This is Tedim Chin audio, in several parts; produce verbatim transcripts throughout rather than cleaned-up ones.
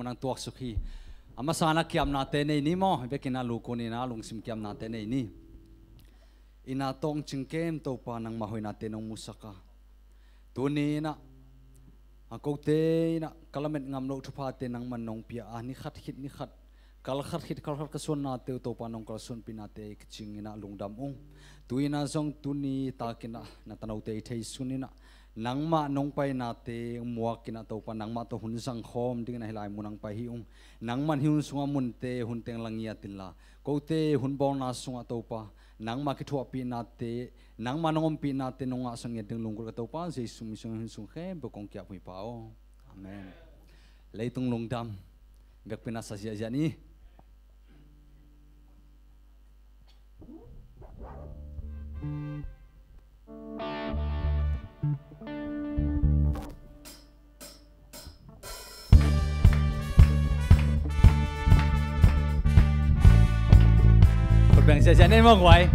nang tuaksuk hi. A masa in ah kiamnate nei ni maw, i vekin ah lukun in ah lungsim kiamnate nei ni. Inn ah tawng cingkem Topa nangmah hoihnate nong musak a, tuni in ah a kote in ah ka lamet ngam loh thuphate nangman nong pia a, ni khat khit ni khat, kal khat khit kal khat ka suannate uh Topa nong kalsuanpihnate kicing in ah lungdam ung. Tu in ah zong tuni takin ah na tanote i theisun in ah nangmah nong painate muak in ah Topa nangmah tawh hun zangkhawm dingin ah hih lai mun ah pai hi ung. Nangman hih hun sungah munte hun teng la ngiat inla, kote hun bawlna sungah Topa nangmah kithuahpihnate, nangmah nong ompihnate nong ngahsak ngiat ding lunggulh ka Topa Jesu min sungah hun sung khempeuh kong ki-ap hi Pa aw. Amen. Leitung lungdam. Vekpi in ah sa ziahziah ni. Khut beng ziahziah ni maw guai.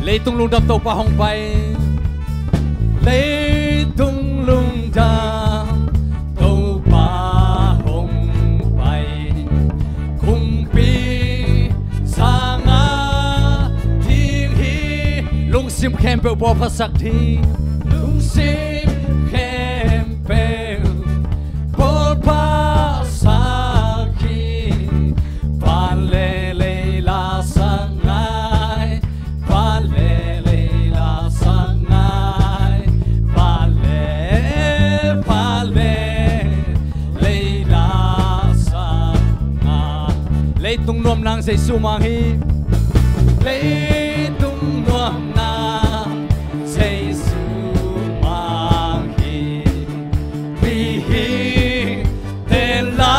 Leitung lungdam Topa hong pai. Leitung lungdam Topa hong pai. Kumpi sangah ding hi. Lungsim khempeuh bawlphasak ding. Lungsim khempeuh bawlphasak hi. Van le lei la sak ngai. Van le lei la sak ngai. Van le, van le lei la sak ngai. Leitung nuamna Jesu mang hi. Leitung nuamna Jesu mang hi. Mihing ten la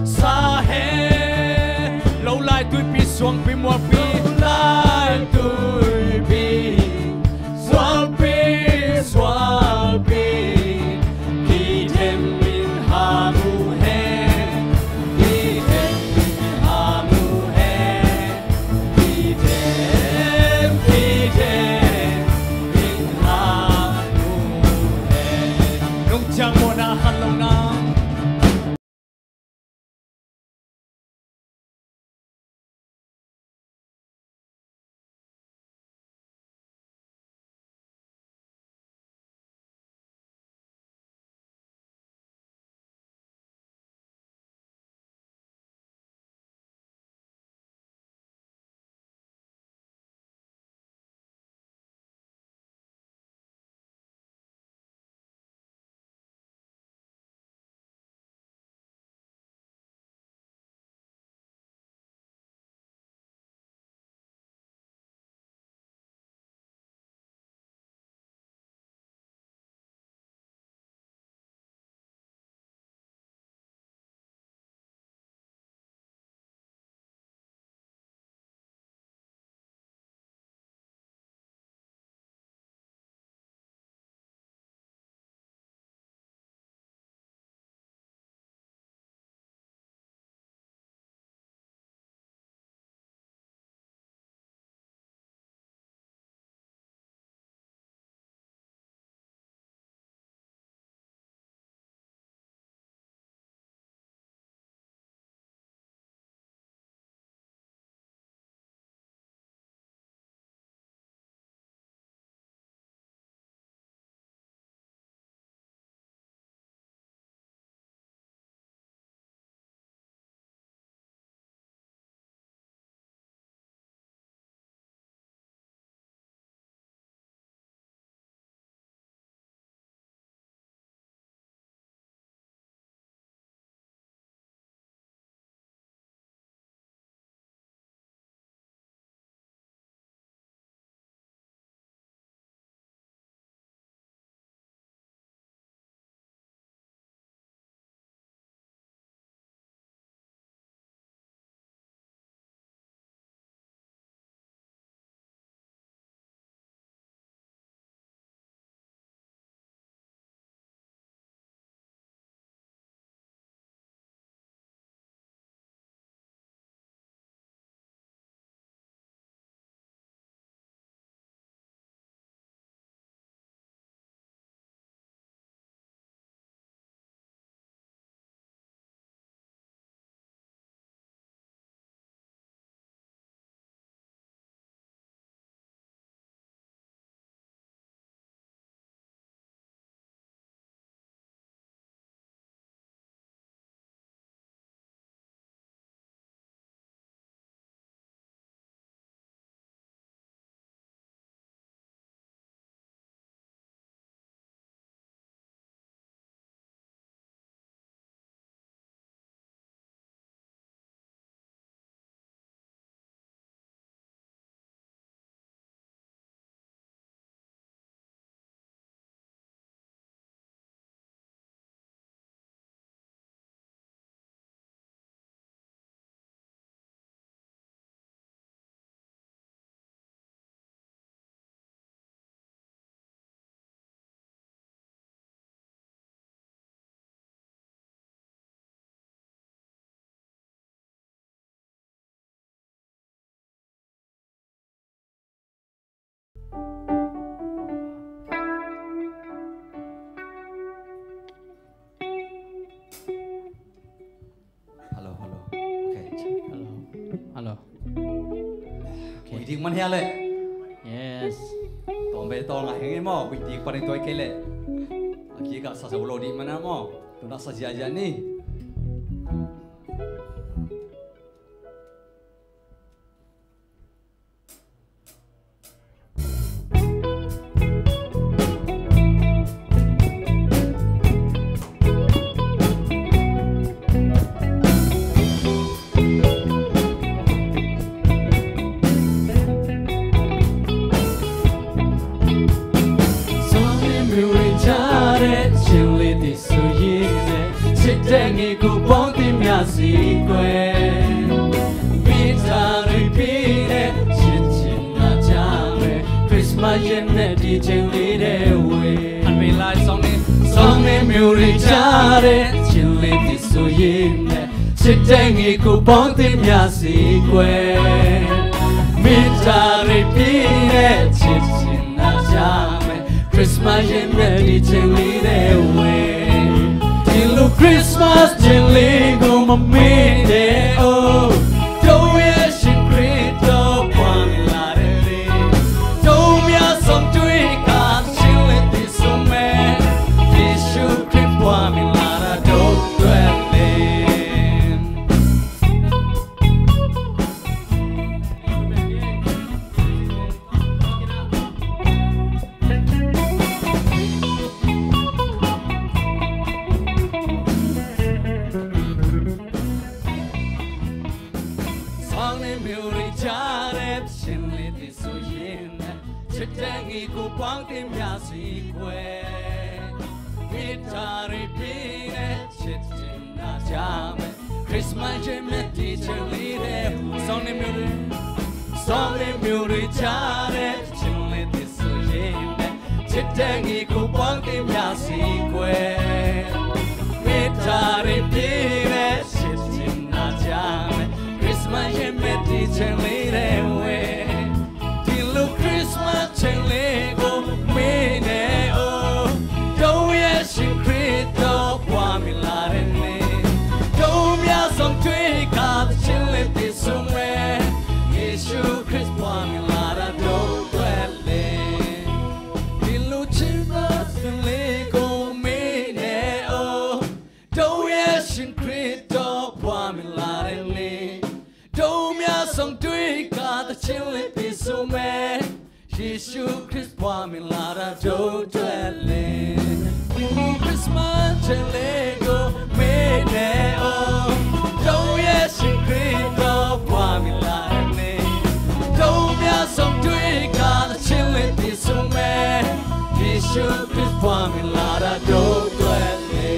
sa hen. Lo lai tuipi suangpi mualpi. Lo lai tuipi suangpi suangpi. Kidem in ham uh hen. Kidem in ham uh hen. Kidem Hello, hello. Okay. Hello. Hello. Okay. Ui dik man hia le. Yes. Tawm be tawm ngah heng e maw. Ui dik pan i tuai kei le. A kik ah sa zo lo dih man a maw. Tun ah sa ziazia ni. Christmas in the teaching lead away. Till Christmas, till go, my minute, oh. Do we sing Christo, Pamela, do we a song to it, God, till it is so man. This should be Pamela, do dwelling. Sangni miuri jare shinli ti suyin chitengi kupang ti myasi kwe. Mitari pine chitin na jame Christmas jeme ti chengli de. Sangni miuri, sangni miuri jare shinli ti suyin chitengi kupang ti myasi kwe. Mitari pine chitin na jame Christmas jeme ti chengli de we. Tilu Christmas chengli go mine o. Do ye shin Christo kwa mi la de ne. Do mya song tui ka chengli ti sume. Yeshu Christ kwa mi la da do dwele. Tilu Christmas chengli go mine o. Do ye shin Christo kwa mi la de ne. Do mya song tui ka ta chili pi sume. Yeshu Christ kwa mi la da do dwele. Christmas chili go mine o. Do ye shin Christo kwa mi la de ne. Do mya song tui ka ta chili pi sume. Yeshu Christ kwa mi la da do dwele.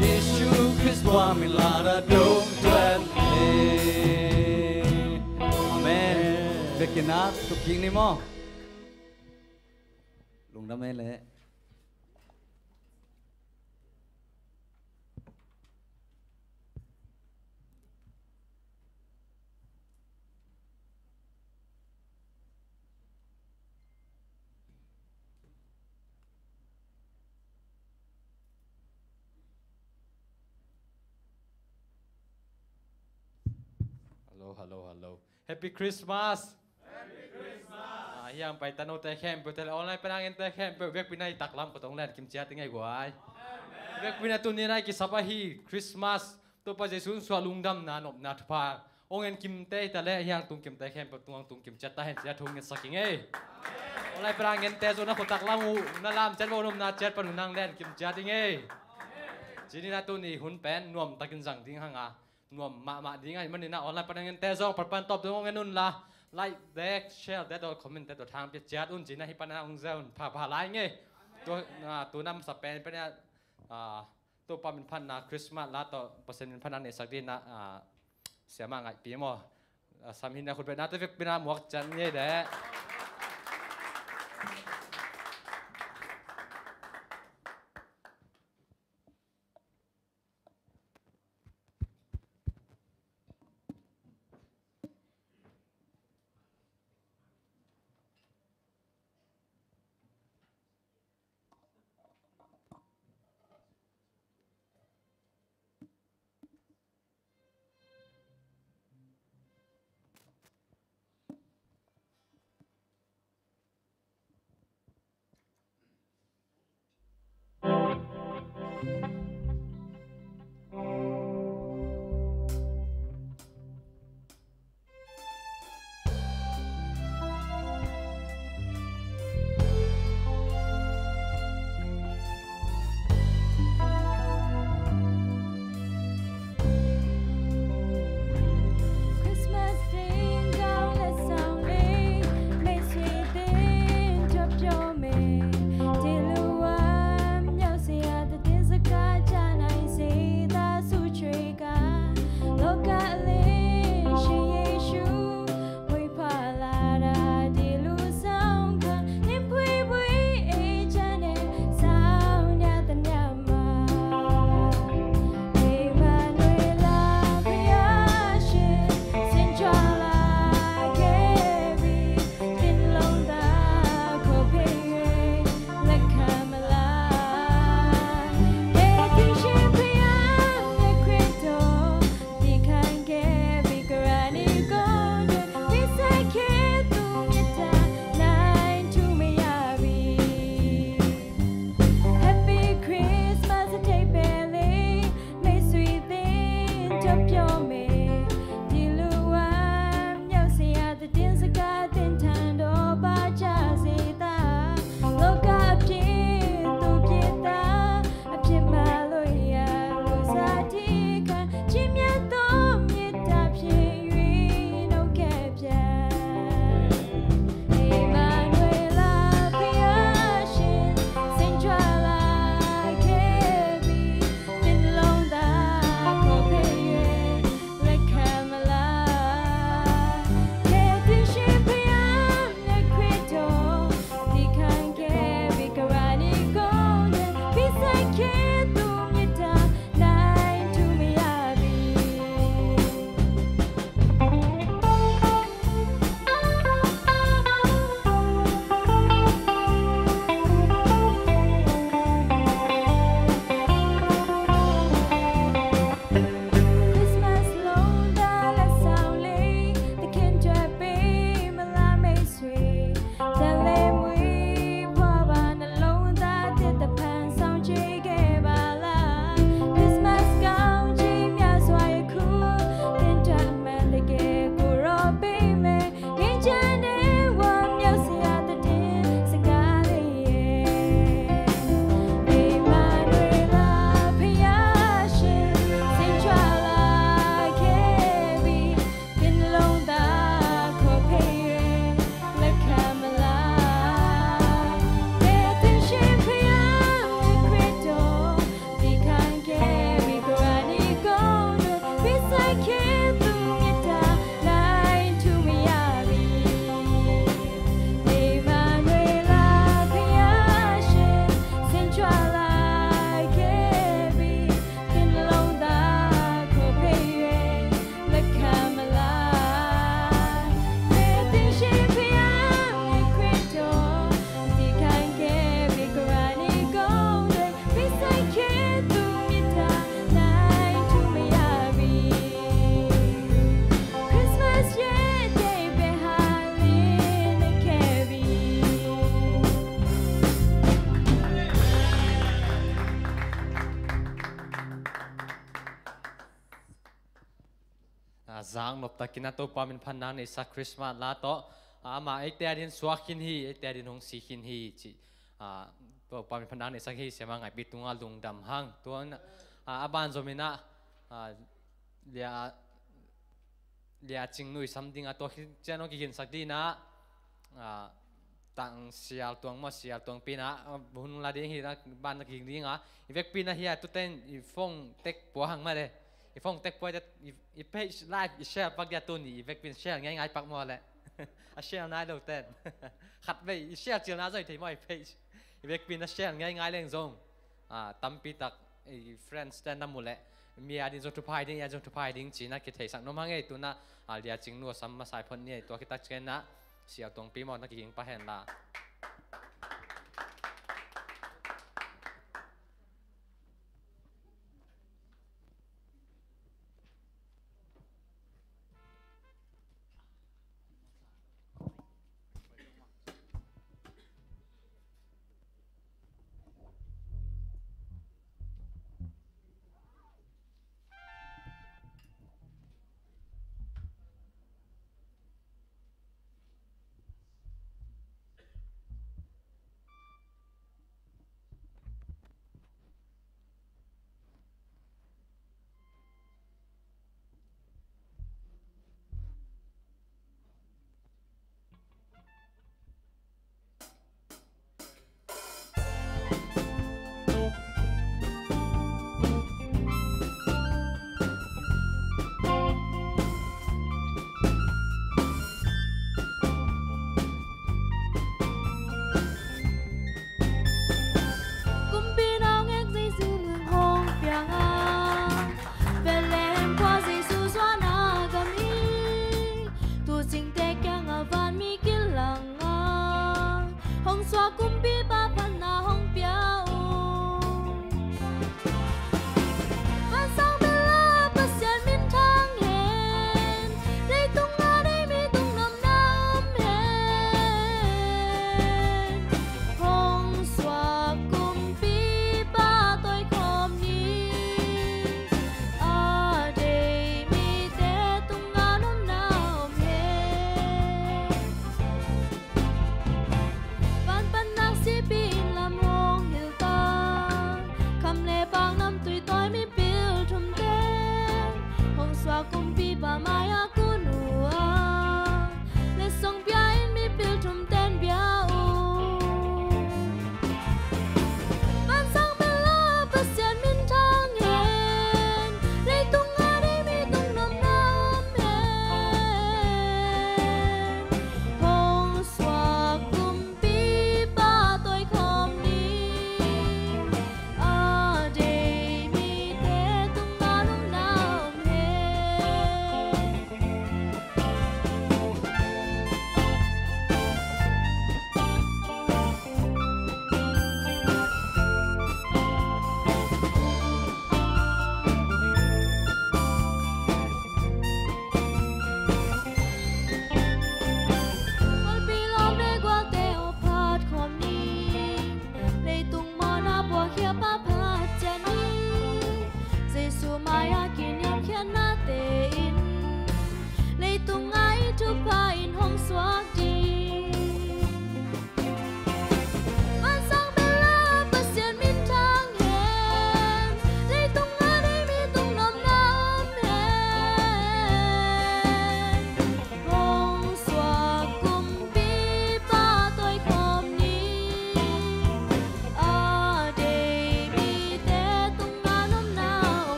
Yeshu Christ kwa mi la da do dwele. Amen. Vekin a tup kik ni maw. Lungdam e le. Hello, hello, hello. Happy Christmas. Happy Christmas. Ah, hiang pai tano te khempeuh te le online pen a ngen te khempeuh vekpi na i taklam ko tong len kim ciat i ngei guai. Vekpi na tuni na i kisap ahi Christmas. Topa Jesu in suah lungdamna nopna thupha ong en kimte hi ta le hiang tung kimte khempeuh tung ang tung kim ciat ta hen cia thung ngen sak i ngei. Online pen a ngen te zo na ko taklam uh na lam ciat vo nopna ciat pan uh nang len kim ciat i ngei. Cini na tuni hun pen nuam takin zang ding hanga nuam mahmah ding ahi manin a online pan a ngen te zong pan pan top dong ngen un la like dek share dek tawh comment dek tawh thang pia ciat un cina hi pan a ung zia un pha pha lai ngei. Tu na tu nam sa pen pen a Topa min phatna Christmas la tawh Pasian min phatna neihsak ding na siama ngaihpi maw. Sam hin a khut betna te vekpi na muak ciat ngei deh. Sang nop takin a Topa min phatna neihsak Christmas la tawh, a, amah eite adin suak khin hi, eite adin hong si khin hi ci. A, Topa min phatna neihsak hi, siama ngaihpi tunga lungdam hang. Tuan, a, a ban zomin ah, a, lia, lia Cing Nu i sam ding a, tua khit ciang hong kikhinsak ding ah, a, tang Sial Tuang maw, Sial Tuang pi in ah, a, hun la ding hi na, ban na kiging ding a. I vekpi in ah hi a, tute'n i phone tek pua hang mah le. I phone tek pua i, i page live i share pak dia tuni, i vekpi in share ngaingai pak maw le. A share nai lo ten. Khat vei, i share cilna zong i thei maw i page. I vekpi in a share ngaingai leng zong. A, tampi tak i friends ten na mu leh, mi adin zong thupha hi ding, i adin zong thupha hi ding cih na kitheisak nuam hang ei. Tuna, a, lia Cing Nu a sam masa i phot ni ei, tua khit tak ciangin ah Sial Tuang pi maw na kiging pah hen la.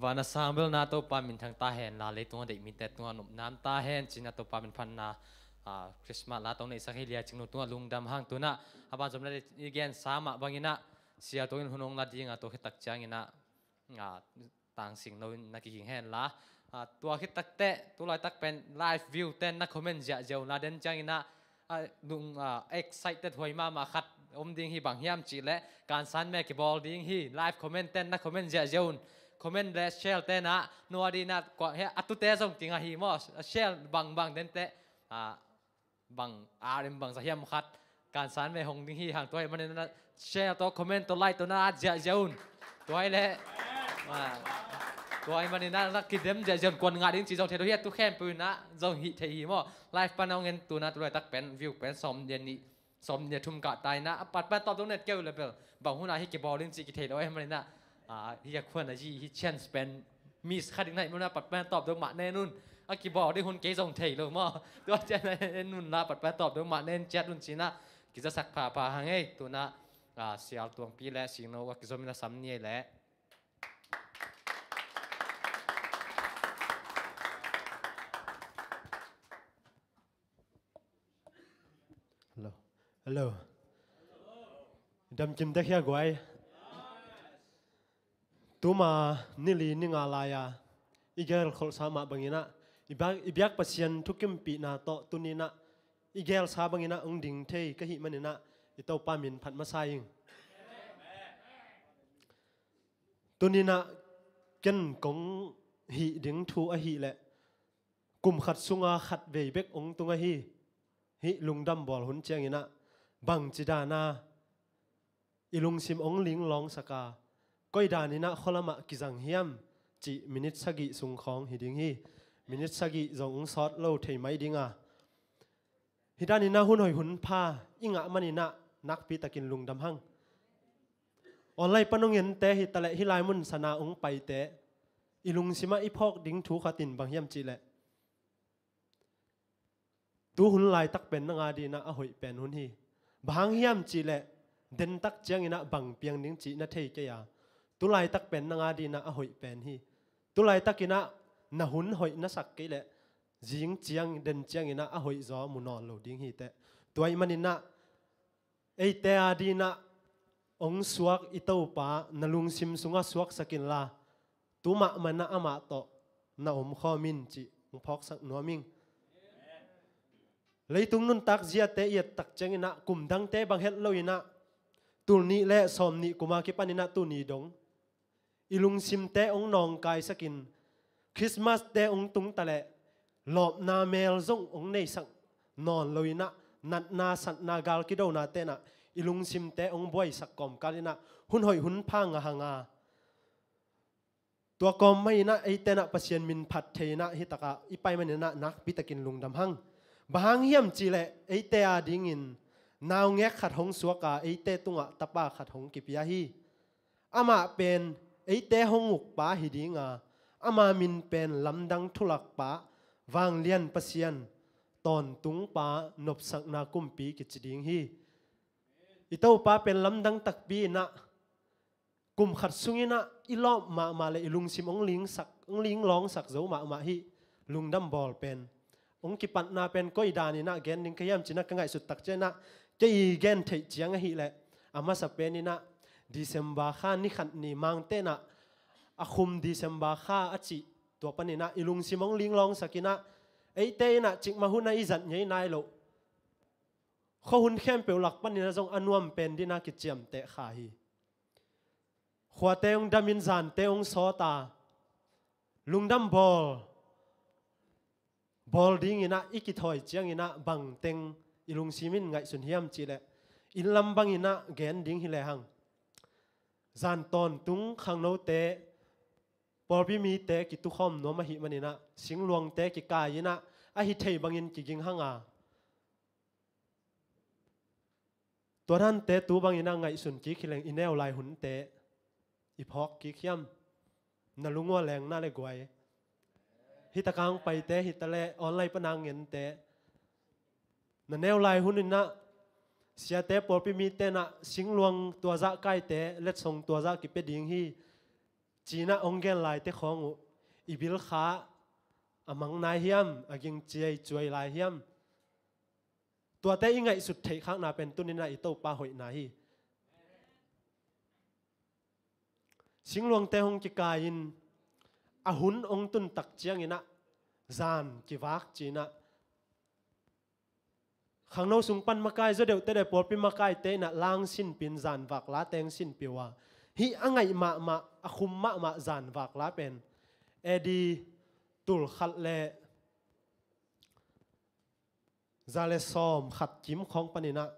Pa na sang bel na Topa min thang ta hen la, leitung a deih mite tungah nopnam ta hen, cina Topa min phatna, ah, Christmas la tong neihsak hi lia cingnu tungah lungdam hang. Tuna a ban zom la i gen sa mah bangina sia tungin hun hong la dinga, tua khit tak ciangina, ah, tang sing lo in na kiging hen la. Ah, tua khit tak teh, tu laitak pen live view ten na comment ziahziah un la, den ciangina, ah, nung, ah, excited huai mahmah khat om ding hi, bang hiam cih leh kansan me kibawl ding hi. Live comment ten na comment ziahziah un. Comment le share ten ah nua dina kua he a tute zong kinga hi maw. Share bangbang den teh, ah, bang ar in bang za hiam khat kansan me hong ding hi hang. Tua hi manin na share tawh, comment tawh, like tawh na at ziahziah un. Tua hi leh, ah, tua hi manin na, na kidem ziahziah un, kuan ngah ding cih zong thei lo hi, a tu khempeuh in na zong hih thei hi maw. Live pan hong en tuna tu laitak pen view pen sawm nia nih, sawm nia thum kah ta ina, a pat pan tawp dong net keu le bel bang hun a hi kibawl ding cih kithei lo hi manin na, ah, hi a khuan a zi hi chance pen miss kha ding na hi manin na, pat pan tawp dong mah nen un. A kibawl ding hun kei zong thei lo maw. Tua cian en un la, pat pan tawp dong mah nen ciat un cina kizasak phapha hang ei. Tuna, ah, Sial Tuangpi le Singno a kizom in a sam ni ei le. Hello. Hello. Dam kim tek hia guai. Tuma nili ni nga lai-a i gel kholhsa mah bangina, i biak, i biak Pasian thukimpihna tawh tunina i gelsa bangina hong ding thei ka hih manina i Topa min phat masa ing. Tunina ken kong hih ding thu ahih leh, kum khat sunga khat vei bek hong tung ahi. Hih lungdam bawl hun ciangina bangci dana i lungsim hong linglawngsak a, koi daninah khualamah kizang hiam cih minit sagih sung khawng hi ding hi. Minit sagih zong hong sawt lo thei mai dinga, hih daninah hun hoih hun pha i ngah maninah nakpitakin lungdam hang. Online pan hong ente hi taleh hih lai mun sana hong paite i lungsimah i phawk ding thu khatin bang hiam cihleh, tu hun laitak pen nanga dinah a hoih pen hun hi. Bang hang hiam cihleh, dentak cianginah bang piang ding cih na thei kei a, tu laitak pen nanga dinah a hoih pen hi. Tu laitakinah na hun hoih na sak kei leh, zing ciang den cianginah a hoih zaw mu nawn lo ding hi teh. Tua ih maninah eite a dinah hong suak i Topa na lungsim sungah suaksak inla, tu mahmah na amah tawh na omkhawm in cih hong phawksak nuam ing. Leitung nuntak ziate i ettak cianginah kum dangte bang het loinah, tul nih le sawm nih kuma kipaninah tuni dong i lungsimte hong nawngkaisakin, Christmas-te hong tung taleh lawpna mel zong hong neisak nawn loinah, natna satna gal kidonate inah i lungsimte hong buaisak kawmkalinah hun hoih hun pha ngah hanga, tua kawm mahinah eite inah Pasian min phat thei inah hih takah i pai maninah nakpitakin lungdam hang. Bang hang hiam cihleh eite a dingin naungek khat hong suaka, eite tungah tapa khat hong kipia hi. Amah pen eite hong ukpa hi dinga, ama min pen Lamdang Thulakpa, Vanglian Pasian, Tawntungpa, Nopsakna Kumpi kici ding hi. I Topa pen lamdang takpi inah, kum khat sunginah i lawp mahmah le i lungsim hong lingsak, hong linglawngsak zo mahmah hi. Lungdam bawl pen, hong kipatna pen koi daninah gen ding ka hiam cinah ka ngaihsut tak cianginah, kei i gen theih ciang ahileh, a masa peninah December kha ni khat ni Mangte inah a khum December kha a cih, tua paninah i lungsim hong linglawngsakinah, eite inah cikmah hunah i zat ngei nai loh khuahun khempeuh lak paninah zong a nuam pen dinah kiciamteh kha hi. Khuate hong damin zante hong sawta, lungdam bawl bawl dinginah i kithawi cianginah bangteng i lungsimin ngaihsun hiam cihleh, innlam banginah gen ding hi lehang. Zan tawntung khangnote, pawlpi mite kitukhawm nuam ahih maninah, singluangte kikai inah, ahi thei bangin kiging hanga, tua dante tu banginah ngaihsun kik hileng i neu lai hunte i phawk kik hiam? Na lungua lengna le guai. Hih takang paite hitaleh online pana ngente, na neu lai huninah siate pawlpi mite inah singluang tuazah kaite letsong tuazah kipia ding hi. Cinah hong gen laite khawng uh i bilkha a mang nai hiam, a ging ciai cuai lai hiam? Tuate i ngaihsut theihkhakna pen tuninah i Topa hoihna hi. Singluangte hong kikai-in a hun hong tuntak cianginah zan kivak cinah khangno sung pan makai, zaw deuhte le pawlpi makaite inah lang sinpin zanvak la teng sinpi uh a, hih a ngaih mahmah, a khum mahmah zanvak la pen A D tulkhat le za le sawm khat kim khawng paninah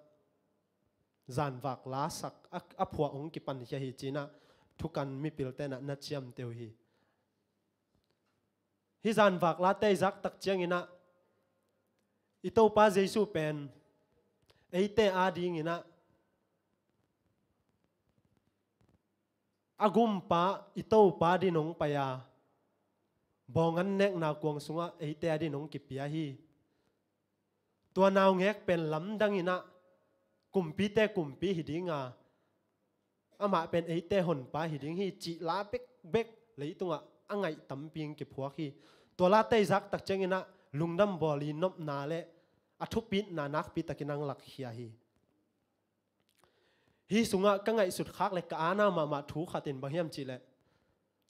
zanvak la sak a, a phuah hong kipankhia hi cinah thukan mipilte inah na ciamteh uh hi. Hih zanvak late i zak tak cianginah i Topa Jesu pen eite adinginah a gumpa, i Topa din hong pai a, bawng an nekna kuang sungah eite adin hong kipia hi. Tua naungek pen lamdanginah kumpite kumpi hi dinga, amah pen eite honpa hi ding hi cih la bekbek leitungah a ngaih tampi in kiphuak hi. Tua late i zak tak cianginah lungdam bawl i nopna le a thupitna nakpi takin ang lakkhia hi. Hih sungah ka ngaihsut khak le ka ana mahmah thu khat in bang hiam cihleh,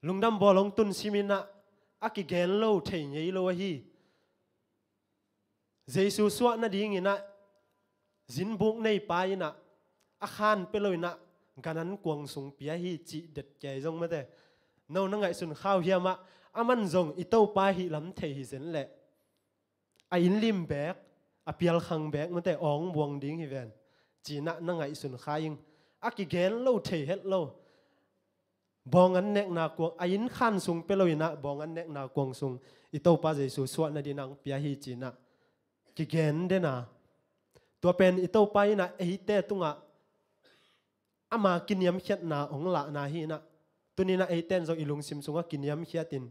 lungdam bawl hong tun siminah a kigen lo thei ngei lo ahi. Jesu suah nadinginah zinbuk neipa inah a khan pia loinah gan an kuang sung pia hi cih det kei zong mate. No na ngaihsun khau hiamah, aman zong i Topa hih lam thei hi zen leh a inn lim bek, a pialkhang bek mate awng buang ding hi ven. Cinah na ngaihsun kha ing. A kigen lo thei het lo. Bawng an nekna kuang, a inn khan sung pia loinah bawng an nekna kuang sung i Topa Jesu suah nadinah ang pia hi cinah kigen dena. Tua pen i Topa inah eite tungah ama kiniamkhiatna hong lahna hinah, tuninah eiten zong i lungsim sungah kiniamkhiatin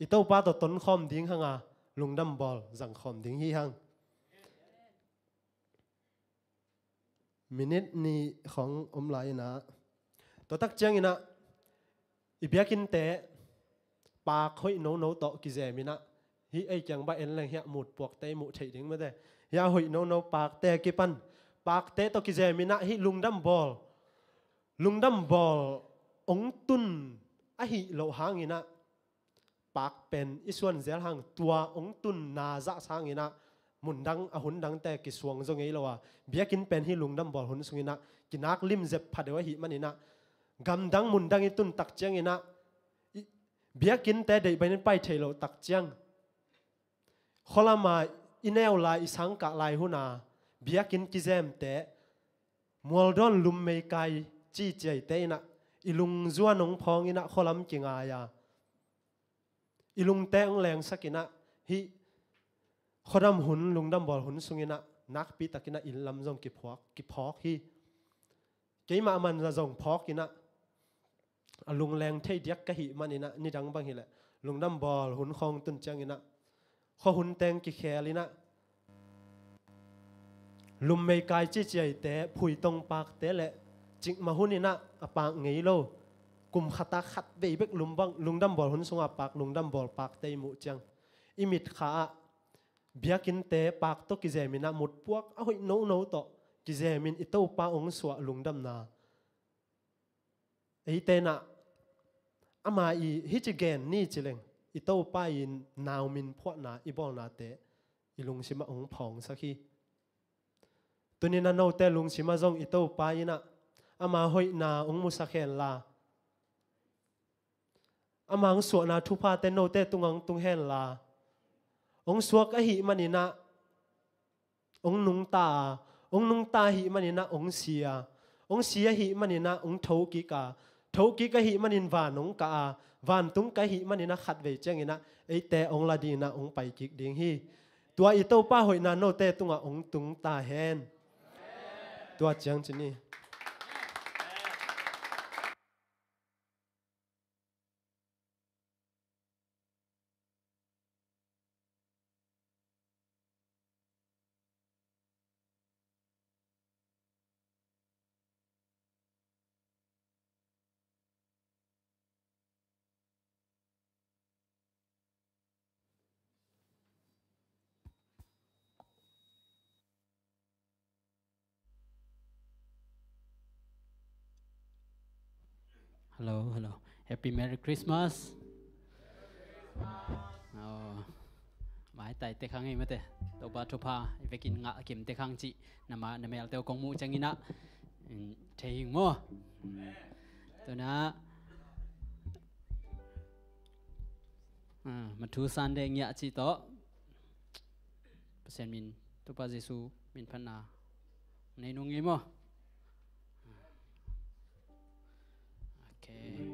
i Topa tawh tonkhawm ding hanga lungdam bawl zangkhawm ding hi hang. Minit nih khawng om lai inah, tua tak cianginah i biakinnte paak hoih nono tawh kizeminah, hih ei kiang bah en leng hiah mutpuakte i muh theih ding mate. Hiah hoih nono paakte kipan, paakte tawh kizeminah hih lungdam bawl, lungdam bawl hong tun ahih loh hanginah paak pen i suan zel hang, tua hong tunna zah sanginah mundang a hundangte kisuang zaw ngei lo a, biakinn pen hih lungdam bawl hun sunginah kinak limzep phadeuh ahih maninah gamdang mundang i tun tak cianginah biakinnte deih banin pai thei loh tak ciang, khualama i neu lai, i sangkah lai huna biakinn kizemte mualdawn lummei kai ciciaite inah i lungzuan hong phawnginah khualam kingai a, i lungte hong lengsakinah hih khuadam hun, lungdam bawl hun sunginah nakpi takinah inn lam zong kiphawk, kiphawk hi. Keimah man zong phawkinah a lungleng thei diak ka hih maninah nidang bang hileh lungdam bawl hun khawng tun cianginah khuahun teng kikhelinah lummei kai ciciaite, phuitong paakte le cikmah huninah a paak ngei lo, kum khatah khat vei bek lum bang lungdam bawl hun sungah paak lungdam bawl paakte i muh ciang i mitkha ah biakinnte paak tawh kizeminah mutpuak a hoih nono tawh kizemin i Topa hong suah lungdamna eite inah ama i hici gen ni cileng i Topa i nau min phuahna i bawlnate i lungsimah hong phawngsak hi. Tuninah note lungsimah zong i Topa inah ama hoihna hong musak henla, ama hong suahna thuphate note tungah hong tung henla, hong suak ahih maninah hong nungta a, hong nungta ahih maninah hong si a, hong si ahih maninah hong thokik a, thokik ahih manin van hong kah a, vantung kah ahih maninah khatvei cianginah eite hong la dinginah hong paikik ding hi. Tua i Topa hoihna note tungah hong tungta hen. Tua ciang ci ni. Hello, hello. Happy Merry Christmas. Oh, maitai te khang ei mate. Topa thupha i vekin ngah kim te khang ci. Nama na mel teu kong mu ciangin ah, mm, thei hing maw. Tuna, ah, Mathusan de ngiah ci tawh. Pasian min, Topa Jesu min phatna nei nung ei maw. Okay.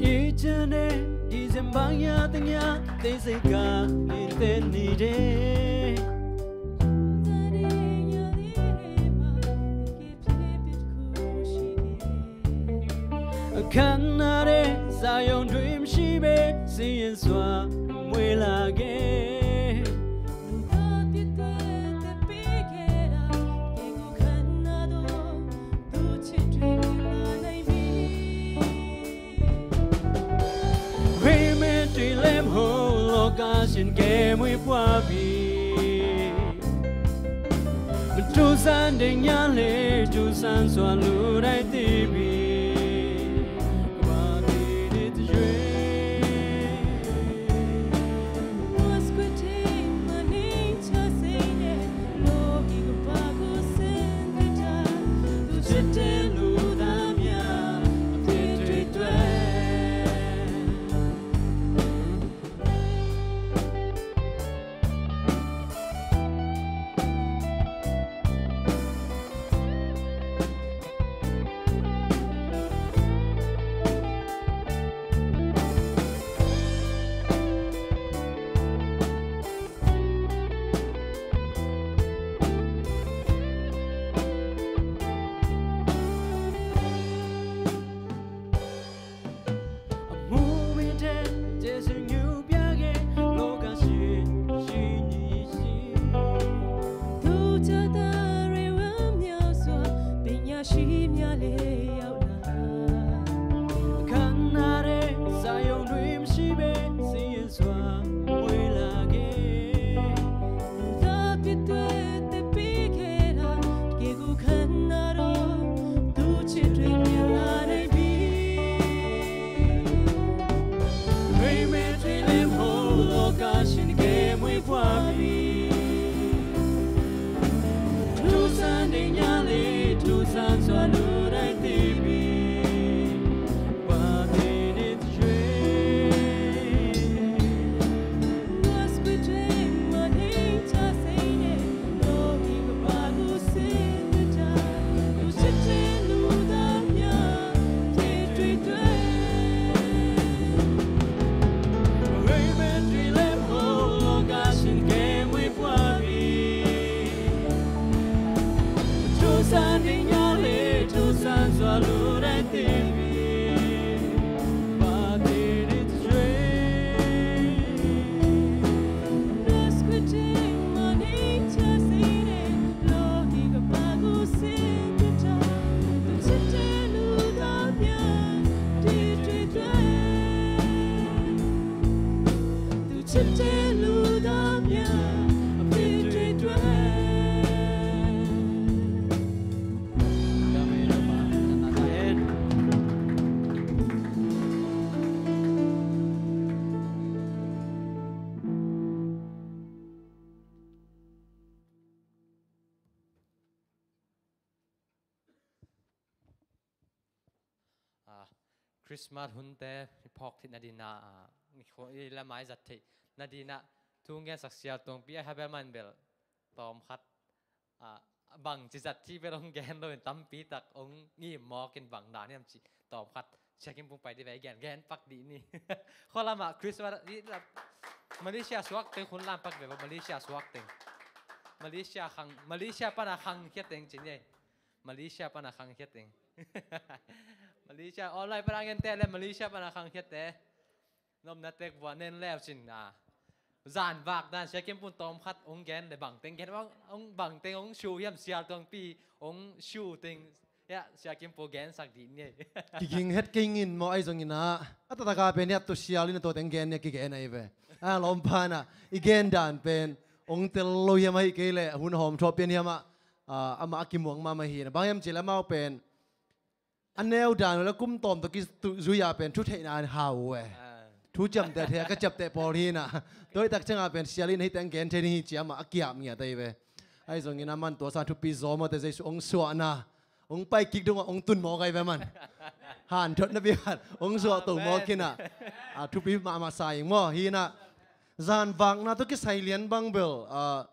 Icane December ya tanya te seka ni te ni de. Kanare sayong dream shibe siyen swa mwelage. Hei me tui lem ho loka sin ke mui pua bi. Tusan ding ya le tusan sua lu dai ti bi. Kwa ti di tu jwe. Ah, Christmas hunte i phawk theih nadina, ah, i kho-, i lamai zat theih nadina thu ngen sak sial tuangpi a habel man bel tawm khat, ah, bang ci zat thi bel hong gen lo in tampi tak hong ngim mawk in bang dan hiam ci tawm khat siakim pung pai di ve gen, gen pak di ni. Khualama Christmas i la Malaysia suak teng khun lam pak ve ba Malaysia suak teng. Malaysia khang, Malaysia pana khang khia teng ci ni. Malaysia pana khangkhiat ding. Malaysia online pana ngente le Malaysia pana khangkhiatte. Nomna tek vua nen leu cin a. Zan vak dan Sia Kim Pun tawm khat ong gen le bangteng gen ong bangteng ong shu hiam sial tuangpi ong shu teng. Ya, Sia Kim Pu gen sak dih ni. Kiging het kei ngin maw ahi zongin ah. A tataka pen hiat tu sial in a tua teng gen ni a kigen ahi ve. A lawm pana i gen dan pen ong tel lo hiam ahi kei le hun hawm thuah pian hiam ah. Amah a kimuang mahmah hi na bang hiam cih le amau pen a neu dan uh le kum tawm tawh kituh zui a pen thu theihna an hau uh e. Thu ciamteh thei a ka ciapteh pawl hi na. Tua hi tak ciangah pen sial in hih teng gen thei ni hi ci amah a kiap ngiat ahi ve. Ahi zongin a man tua san thupi zaw mawte Jesu ong suahna ong pai kik dungah ong tun mawk ahi ve man. Han thot na pi khat ong suah to mawk hi na. A thupi mahmah sa ing maw hi na. Zan vakna tawh kisai lian bang bel a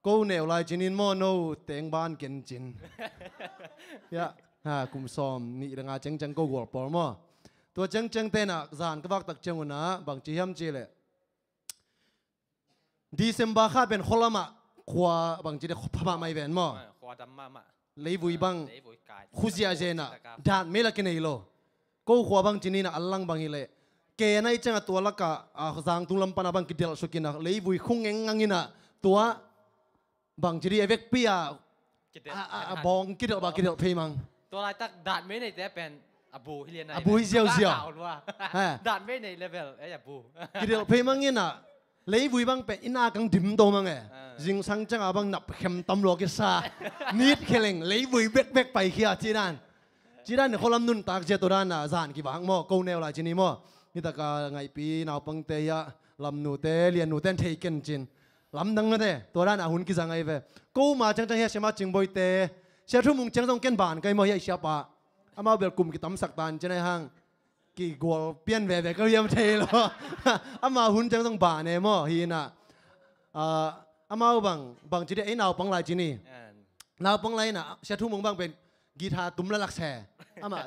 Ko neu lai cinin maw no teng ban ken cin. Ya, ha, kum sawm nih le nga cengceng ko gual pawl maw. Tua cengceng tenah zan ka vaktak ceng unah bangci hiam ci leh December kha pen khualamah khua bangci de phamah mai ven maw. Khua dam mahmah. Leivui bang khuzia zenah dan mei la kinei lo. Ko khua bang cininah a lang bang hileh ke nai ciangah tua lakah a zangtung lam pana bang kidelh sukinah leivui khung engnganginah tua bang cidi a vekpi a a bawng kidelh ba kidelh phei mang. Tua laitak dan mei neite pen a bu hi lian a bu hi ziauziau. Dan mei nei level ei a bu kidelh phei manginah leivui bang pen ina kang dim to mange. Zingsang cianga bang nap khem tam lua kisa nit kheleng leivui bekbek paikhia cidan. Cidan ni kholam nuntak zia to dana zan kibang maw ko neu lai cini maw. Nitaka ngaihpi naupangte hiah lamnute liannute an thei ken cin. Lamdang nate tua dana hun kizang ahi ve. Ko ma ciangciang hiah siama cingboite sia thumung ciang zong ken ban kai maw hiah i siapa. Amau bel kum kitamsak tan cin ahi hang. Kigual pian veve ka hiam thei lo. Ama hun ciang zong ban e maw hi inah. Amau bang bang cidi ei naupang lai cini. Naupang lai inah sia thumung bang pen guitar tum la lakse. Ama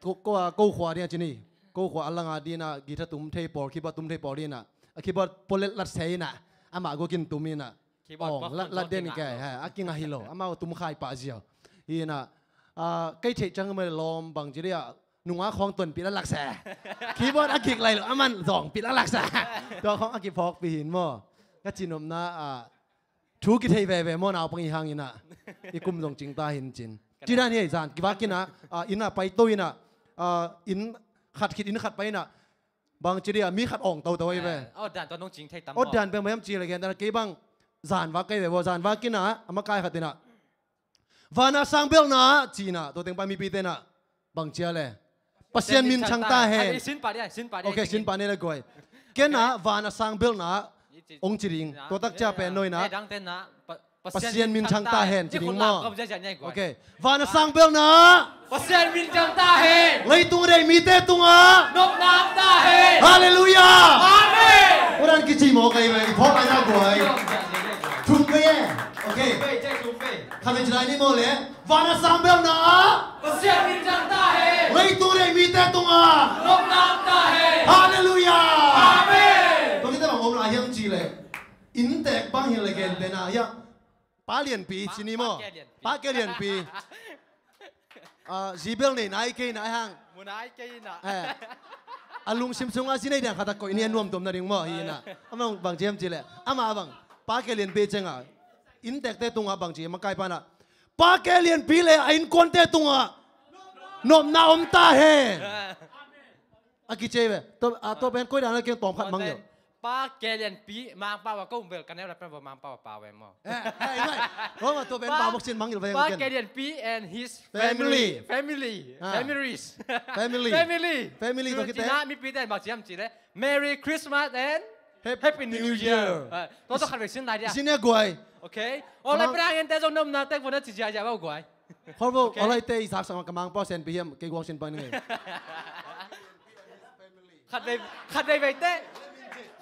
ko khua dia cini. Ko khua a langa dinah guitar tum thei pawl keyboard tum thei pawl dinah a keyboard polet latse inah ama guakin tum inah. Ong lat den ke a kinga hi lo amau tum khai pah ziau. Hi inah kei theih ciang ma lawm bang cidi ah nunga khawng tuanpih la laksa. Keyboard a kik lai lo a man zawngpih la laksa. Tua khawng a kiphawkpih hin maw. Ka cinopna ah thu kithei veve maw naupang i hanginah i kum zong cingta hin cin. Cidan hi zan kivakinah innah paito inah inn khat khit inn khat pai inah bang cidi ah mi khat awng toto ahi ve. Awt dan peng mayam ci le gen dana kei bang zan vak kai ve vaw zan vakinah a makai khat inah Vana sang belna cina tua tengpa mipi tena bang cia le Pasian min chang ta hen. Sin pa dia, sin pa dia. Okay, sin pa ne le guai. Kena vana sang belna ong ci ding. Tua tak cia pen noina Pasian min chang ta hen ci ding maw. Okay. Vana sang belna Pasian min chang ta hen. Leitung dei mite tunga nopna ta hen. Halleluia. Amen. Uran kici maw kai mai phawk ai na guai. Thum kai e. Okay. Khabe ci lai ni maw le. Vana sang belna Pasian min chang ta hen. Leitung dei mite tunga nopna ta hen. Halleluia. Amen. Tua kite bang om lai hiam ci le. Inntek bang hi le gen pena hiam. Pa Lianpi ci ni maw. Pa Ke Lianpi. Zibel nei nai kei na hang. Mu nai kei na. A lungsim sunga zi nei diang khatak koih ni a nuamtuam na ding maw hi na. Amang bang ciam ci le ama bang Pa Ke Lianpi cenga inntekte tunga bang ci makai pana Pa Ke Lianpi le a innkuante tunga nopna om ta hen. A kici ve. Tua pen koi dan a keng tawm khat mang lo. Pa Ke Lianpi Mangpau a ko bel ka neu la pen vo Mangpau a pau em mo. Tua pen pau mok sin mang lo. Pa Ke Lianpi and his family. Family. Families. Family. Family. Family. Tua mi pi ten bak ciam ci le Merry Christmas and Happy New Year. Tua tua khat ve sin lai dia. Sin e guai. Okay. Olai pera ngen te zong nom na tek vo na ci zia zia bau guai. Khorbo olai te i zak sang ka Mangpau sen pi hiam kei guang sin pan ngei. Khat vei khat vei vei te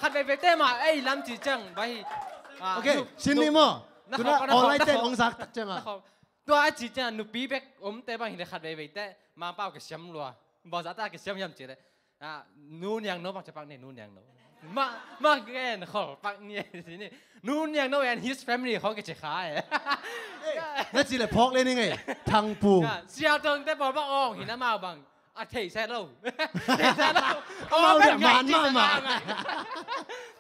khat vei vei te ma ei lam ci cang bai. Okay, sin ni mo. Tuna olai te ong zak tak cang a. Tua a ci cang nupi bek om te bang hi le khat vei vei te Mangpau ke siam lua. Bau zak ta ke siam hiam ci le. Nu niang no bang cepak ne nu niang no. Ma, ma gen khol pak ni si ni. Nu Niang No and his family khong kici kha e. Na ci le phawk le ni ngei. Thangpu. Sial tong te pawl bang ong hi na mau bang. A thei se lo. Thei se lo. Amau dia man mama.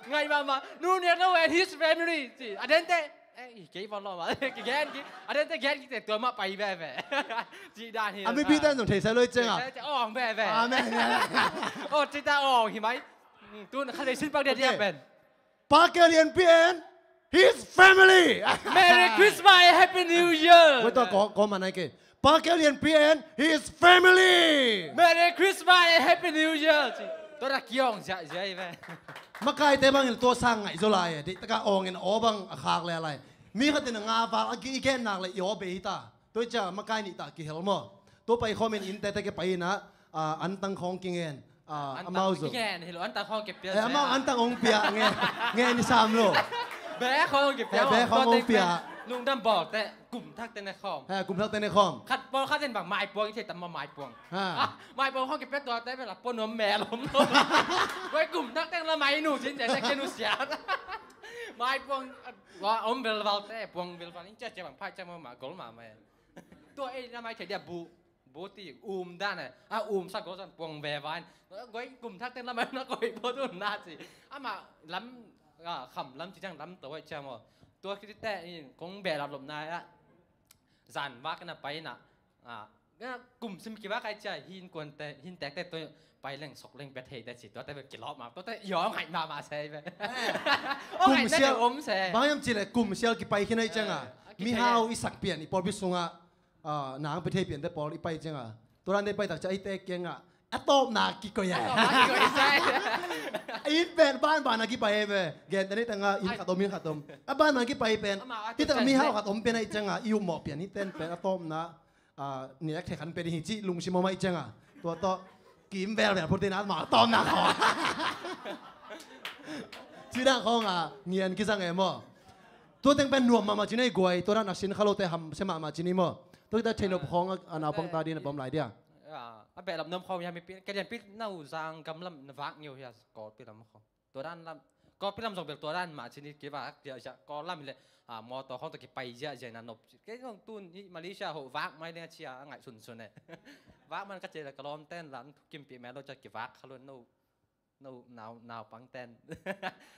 Ngai mama. Nu Niang No and his family ci. A den te. Eh, i kei von lo ma. Ki gen ki. A den te gen ki te tua ma pai ve ve. Ci dan hi. A mi pi ten zong thei se lo i ceng a. Ong ve ve. Amen. O ci ta ong hi mai. Tun kha le sin pak dia dia pen. Pa Kelian Pi and his family. Merry Christmas and Happy New Year. Wait, tua ko ko manai ke. Pa Kelian Pi and his family. Merry Christmas and Happy New Year. Tua da kiong zia zia i ve. Makai te bang in tua sang ngai zo lai. Di taka ong in o bang a khak le lai. Mi khat in nga val a ki i gen nak le i o be hi ta. Tua cia makai nih ta kihel maw. Tua pai khawm in inn tete ke pai in ah, ah, antang khawng kingen. Ah, amau zo. Kingen hi lo, antang khawng ke pial. Eh, amau antang ong pial nge. Nge ni sam lo. Be khawng ke pial. Be khawng ong pial. Lungdam bawl te, kum thak te ne khawm. Eh, kum thak te ne khawm. Khat pawl khat in bang mai puang i thei tam ma mai puang. Ha. Ah, mai puang khawng ke pial tua te be la puan nuam me lom lo. Wai kum thak te la mai nu cin te te ke nu sia. Mai puang, ah, wa om vel val te, puang vel val in cia cia bang phai cia ma ma gol ma ma. Tua ei na mai thei dia bu, bu ti um dan e. A um sa go san puang ve vain. Goi kum thak ten la mai na goi bo tu na ci. Ama lam, a, kham lam ci jang lam to ai cia mo. Tua ki te in kong be la lom na a. Zan vak na pai na. A, kum sim ki vak ai cia hin kuan te, hin tek te to pai leng sok leng pet hei te ci. Tua te ki lop ma. Tua te yo ngai ma ma se ve. O ngai na om se. Bang yam ci le kum sial ki pai ki nai cia nga. Mi hau i sak pian i por bi sunga. Ah, nang pe thei pian te pawl i pai cianga. Tua dan te pai tak cia i tek kianga. A tawpna kikoih a. A tawpna kikoih cia. In pen ban ban a kipai ve. Gen te ni tanga in khat om in khat om. A ban ban kipai pen. Hi tak mi hau khat om pen a i cianga. I upmawh pian hi ten pen a tawpna. Ah, ni ek thei khan pen hi ci lungsim om a i cianga. Tua tawh kim vel vel phur tin a ma tawpna khaw. Ci dah khawng a ngian kisang em aw. Tua teng pen nuam mahmah ci nei guai. Tua dan a sin kha lote ham sia mahmah ci ni maw. Tua kita thei nop khawng a naupang ta din a pom lai dia. A behlap nuam khawng hi a mi pi, ka lian pi nau zang gam lam na vak ngeu hi a Kawlpi lam khawng. Tua dan lam, Kawlpi lam zong bel tua dan mah ci ni ki vak dia zia Kawl lam hi le, a, mawtaw khawng tua ki pai zia zia na nop. Kei zong tun hi Malaysia ho vak mai le a cia a ngaih sunsun e. Vak man ka cia le ka lawm ten lam thukim pi mel lo cia ki vak kha lo no. No, nau, naupang ten.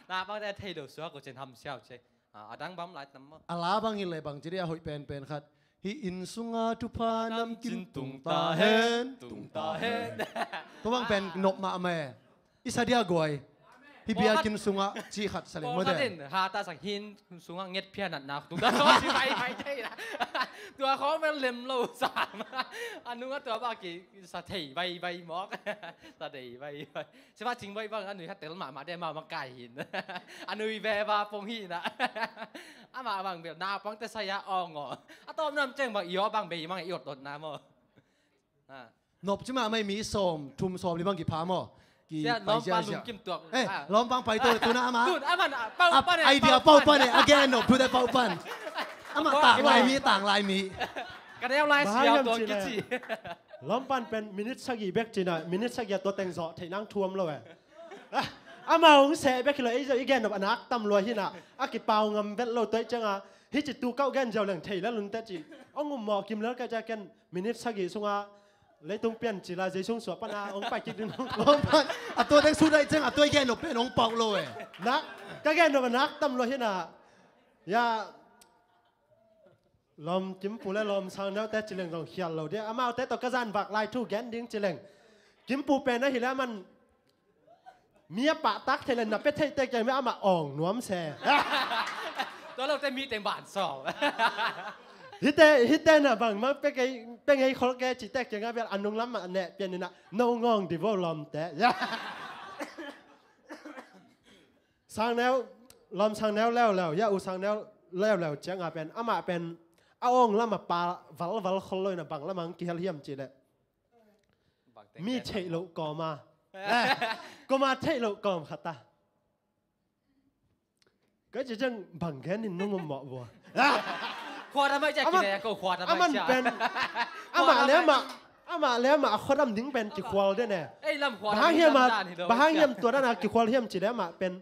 Naupang ten thei lo suak ko cin ham siau ce. A, a dang bam lai tam maw. A la bang hi le bang ci dia hoih pen pen khat. Hi inn sunga thupha nam kin tung ta hen, tung ta hen. Tua bang pen nop mahmah e. I sa dia guai. Hi biakinn sunga ci khat sa leng maw te. Ha ta sak hin sunga nget phia nat nak tung ta so ci bai bai thei la. Tua khawng bel lem lo sam. A nunga tua ba ki sa thei bai bai mawk. Sa thei bai bai. Siva cing bai bang a nui kha tel mahmah de ma ma kai hin. A nui ve va pong hi na. Ama bang bel naupang te saya ong aw. A tawm nam ceng bang i aw bang bei mang i ot ot na maw. Nop ci mahmah i mi sawm thum sawm li bang kipha maw. Ki pai zia zia. Lawmpang pai to le tuna ama. Idea pau pan e, a gen nop thu te pau pan. Ama tang lai mi, tang lai mi. Ka neu lai siau tuang kici. Lawmpan pen minute sagih bek cina, minute sagih a tua teng zawh theih nang thuam lo e. Amau hong seh bek hi lo, ei zawh i gen nop a nak tam lua hi na, a kipau ngam vet lo tuaih cianga, hi ci tu kauh gen ziau leng thei lel un teh ci. Hong um mawh kim lel kai cia ken minute sagih sunga leitung pian cila zei sung suah pana hong pai kik ding hong. Lawmpan, a tua teng su daih cianga, a tua i gen nop pen hong pauh lo e. Nak, ka gen nop a nak tam lua hi na, ya, Lawm Kimpu le Lawm Sangneu te ci leng zong khial lo dia. Amaute tawh ka zan vak lai thu gen ding ci leng. Kimpu pen ahi le aman mi a pahtak thei le na pe theih te kiang mi amah awng nuam se. Tua lote mi teng ban saw. Hite, hite na bangmah pe ngei khol ke ci te kiang a bel a nung lam mah neh pian ina no ngawng di vo lawmte. Sangneu, Lawm Sangneu leuleu, ya U Sangneu leuleu cianga pen, amah pen a awng lama pa valval khol lo ina bang lamang kihel hiam cih leh. Mi theih loh kawma. Kawma theih loh kawm khata. Ka ci ciang bang gen in nung um mawh vua. Khuata mai cia kine ko khuata mai cia. Aman pen. Amah le amah. Amah le amah a khuadam ding pen kikhual den e. Ei lam khual bang hang hiam a, bang hang hiam tua dan a kikhual hiam ci le amah pen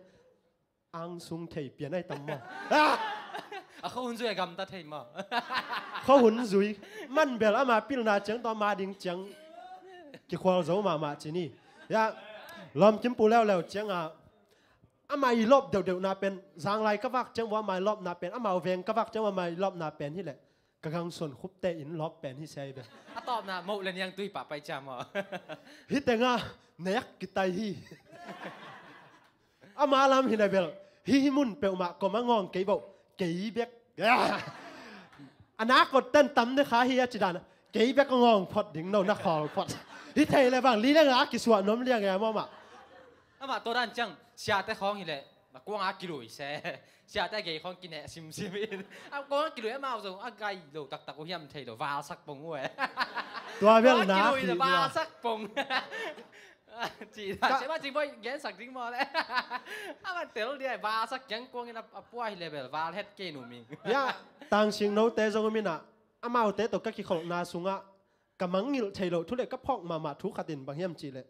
angsung thei pian ai tam maw? A khuahun zui a gamta thei maw? Khuahun zui. Man bel ama pilna ciang tawh ama ding ciang kikhual zo mahmah ci ni. Ya, lawm kimpu leuleu cianga ama i lawp deuhdeuhna pen zanglai ka vak ciang ua ama i lawpna pen, ama veng ka vak ciang ua ama i lawpna pen hileh ka gangsuan khupte in lawp pen hi sia hi ve. A tawpna moh le niang tui pah pai cia maw? Hi tenga nek kitai hi. Ama lam hi le bel hi hi mun peuhmah kom a ngawng kei boh kei bek. A nak kot ten tam ne kha hi a ci dan kei bek a ngawng phot ding no na khawl phot. Hi thei le bang li le nga kisuah nuam liang e a mawmah. Amah tua dan ciang siate khawng hi le na kuang a kilui se. Siate gei khawng kineh simsim in a kuang a kilui amau zong a gai lo taktak uh hiam thei lo valsak pong uh e. Tua bel na kilui le valsak pong. Ci da se ma cing boy gensak ding maw le. Ama tel dia valsak kiang kuang in a puai level val het ke nu ming. Ya, tang sing no te zong mina amaute to ka kikholhna sunga ka mangngilh thei lo thu le ka phawk mahmah thu khatin bang hiam ci le.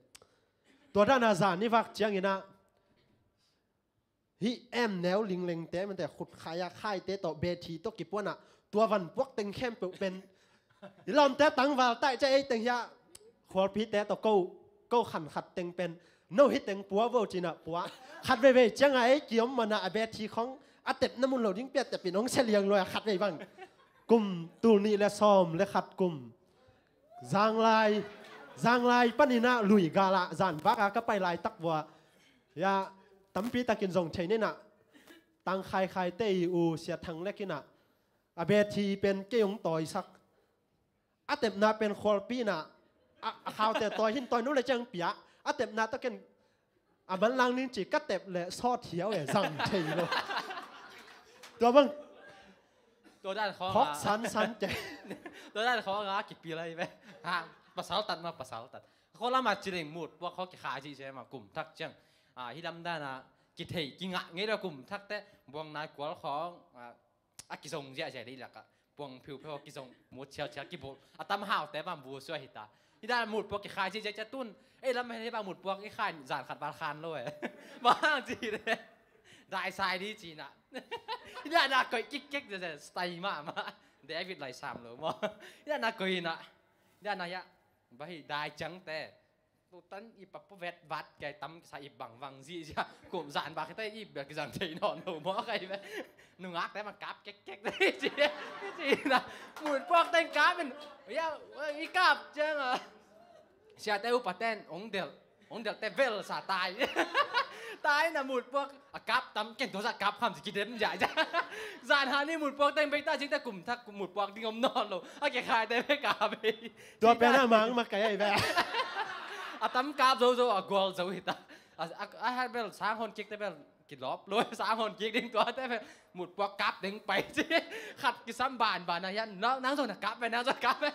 Tua dana zan i vak ciangin a hih em neu linglengte mante khut khai a khaite tawh bethi tawh kipuanah tua van puak teng khempeuh pen i lawmte tangval taih cia ei teng hiah khualpite tawh ko ko khan khat teng pen no hi teng pua vo cinah pua khat veivei cianga ei kiom manah a bethi khong a tepna mun lo ding pia tepin hong sia liang luai a khat vei bang kum tul nih le sawm le khat kum zanglai zanglai paninah lui galah zan baka ka pai laitak vua. Ya, tampi takin zong thei ninah tang khaikhaite i u sia thang lekinah a bethi pen kei hong tawisak a tepna pen khualpi inah a khaute tawi hin tawi nu le ciang pia a tepna takin a manlang ning ci ka tep le sawt hiau e zang thei lo. Tua bang tua dan khawng khawk sansan ke. Tua dan khawng a kipil ahi ve. Ha, pasal tat ma pasal tat. Khaw lama cileng mut puak khaw kikhai cih cia ma kum thak ciang a hi lam dana kithei kingah ngei lo kum thakte buang nai kual khawng a kizong ziahziah dei lakah puang phiupheu kizong mut cialcial kibul a tam haute bang bu suah hita. Hita mut puak kikhai cih cia tun ei lam hei bang mut puak i khai zan khat val khan lo e. Bang ci de dai sai di cinah. Hita na koih kikkek de stai mahmah. David lai sam lo maw? Hita na koih inah hita na hiah bahi dai ciangte tutan i papu vet vat kai tam kisa i bangvang zihziah kum zan bak hita i bia kizang thei nawn lo maw kai ve. Nungakte bang kap kekkek ci ci na mut puak teng kap in ya i kap cianga siate upaten ong delh ong delhte velsa tai. Tai na mut puak a kap tam ken tuasa kap kham ci kidem ziahziah. Zan hani mut puak teng bek ta cingte kum thak mut puak ding om nawn lo a kikhaite bek a bei. Tua pen a mang makai ahi ve. A tam kap zozo a gual zo hita. A hat bel sang hon kikte bel kilawp lo sang hon kik ding tuate bel mut puak kap ding pai ci. Khat kisam banban a hian nang zong na kap ve nang zong kap ve.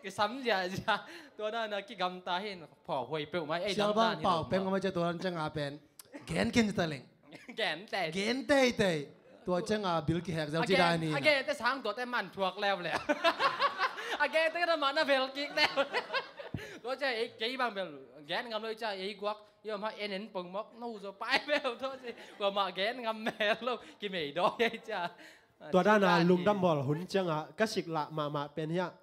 Kisam ziahziah tua na na kigamta hin phawhuai peuhmah ei dam dan hi lo. Sial bang pau peng a mai cia tua dan cianga pen gen ken ta leng. Gen teitei. Gen teitei. Tua cianga bil kihek zau ci dai ni. A gen te sang tuate man thuak leuleu. A gen te na man a vel kik leuleu. Tua cia ei kei bang bel gen ngam lo i cia ei guak i om ha en en pong mok no zo pai bel tua ci. Kuamah gen ngam mel lo kimei daw ei cia. Tua dana lungdam bawl hun cianga ka sik lah mahmah pen hiah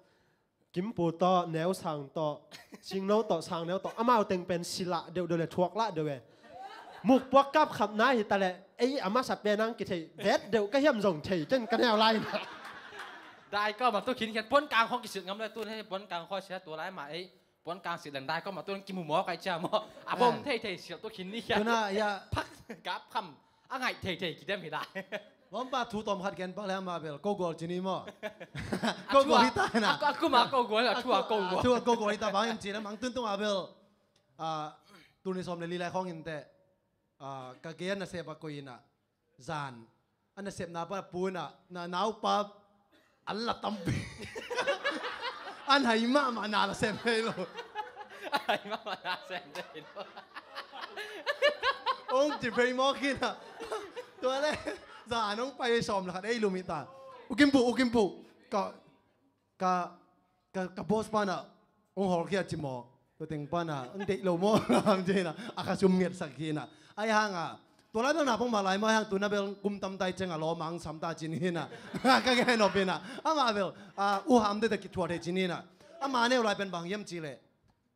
Kimpu tawh, Neu Sang tawh, Singno tawh, Sang Neu tawh, amau teng pen silah deuhdeuh le thuaklah deuh e. Mukpuak kap khapna hi taleh ei a masa pen ang kithei vet deuh ka hiam zong thei ken ka neu lai na. Dai kawm a tu khin khian puan kang khawng kisilh ngam le tun hei puan kang khaw sia tua lai mah ei puan kang silh leng dai kawm a tu kimu maw kai cia maw a bom thei thei silh tu khin ni khian. Tuna ia phak kap kham a ngaih thei thei kidem hi lai. Vampa thu tawm khat gen pak le ama bel ko gual ci ni maw? Ko gual hi ta na. A kuma ko gual a thu a ko gual. A thu a ko gual hi ta bang in ci na mang tun tung a bel. Tuni sawm le li lai khawng in te ka gen na sep a koi in a zan a na sepna pa pu in a na naupa an la tampi. An hai mahmah na la sem thei lo. An hai mahmah na sem thei lo. Ong ci phei mawk hi na. Tua le zan ong pai sawm la khat ei lum hi ta. U Kim Pu, U Kim Pu. Ka ka ka, ka boss pana hong hawlkhia ci maw. Tua teng pana hong deih lo maw, hong ci hi na, a kha sum ngetsak hi na. Ahi hanga tua lai bel na pong mah lai maw, ahi hang tu na bel kum tam tai ciang a lawm a hong sam ta ci ni hi na. Ka gen nop hi na. Amah bel, ah, u ham te ta kithuah thei ci ni hi na. Ama neu lai pen bang hiam ci leh,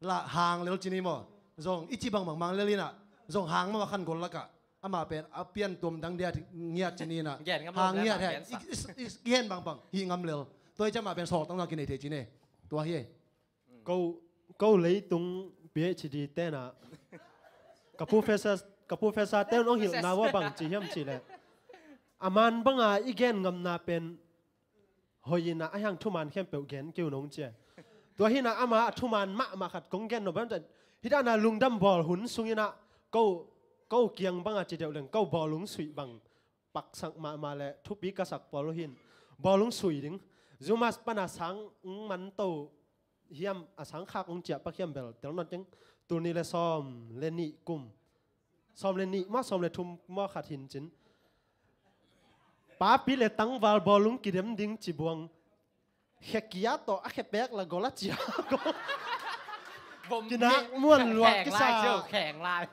la hang lel ci ni maw. Zong i ci bangbang mang lel hi na. Zong hang mah khan gol lakah amah pen a pian tuam dang dia ngiat ci ni na. Gen ngam lo hang ngiat he. I, i, i gen bangbang hih ngam lel. Tua hi ciang amah pen sawltak na kinei thei ci ni. Tua hi. Ko, ko leitung PhD tena ka professor, ka professor ten ong hilhna ua bang ci hiam ci leh, a man banga i gen ngamna pen hoih ina, ahi hang thuman khempeuh gen kei un ong ci a. Tua hi na ama a thuman mahmah khat kong gen nop bang, hih dana lungdam bawl hun sung ina ko, ko kiang banga ci deuh leng ko bawlung suih bang paksak mahmah le thupi ka sak pawl uh hin. Bawlung sui ding. Zumas pana sang man to hiam, a sang khak ung ciah pak hiam bel tel not ding. Tul nih le sawm le nih kum, sawm le nih maw, sawm le thum maw khat hin cin, papi le tangval bawlung kidem ding ci buang. Khe kia tawh a khe pek la gol a cia. Vom kinak hi, muan luak kheng kisa lai cio, kheng lai.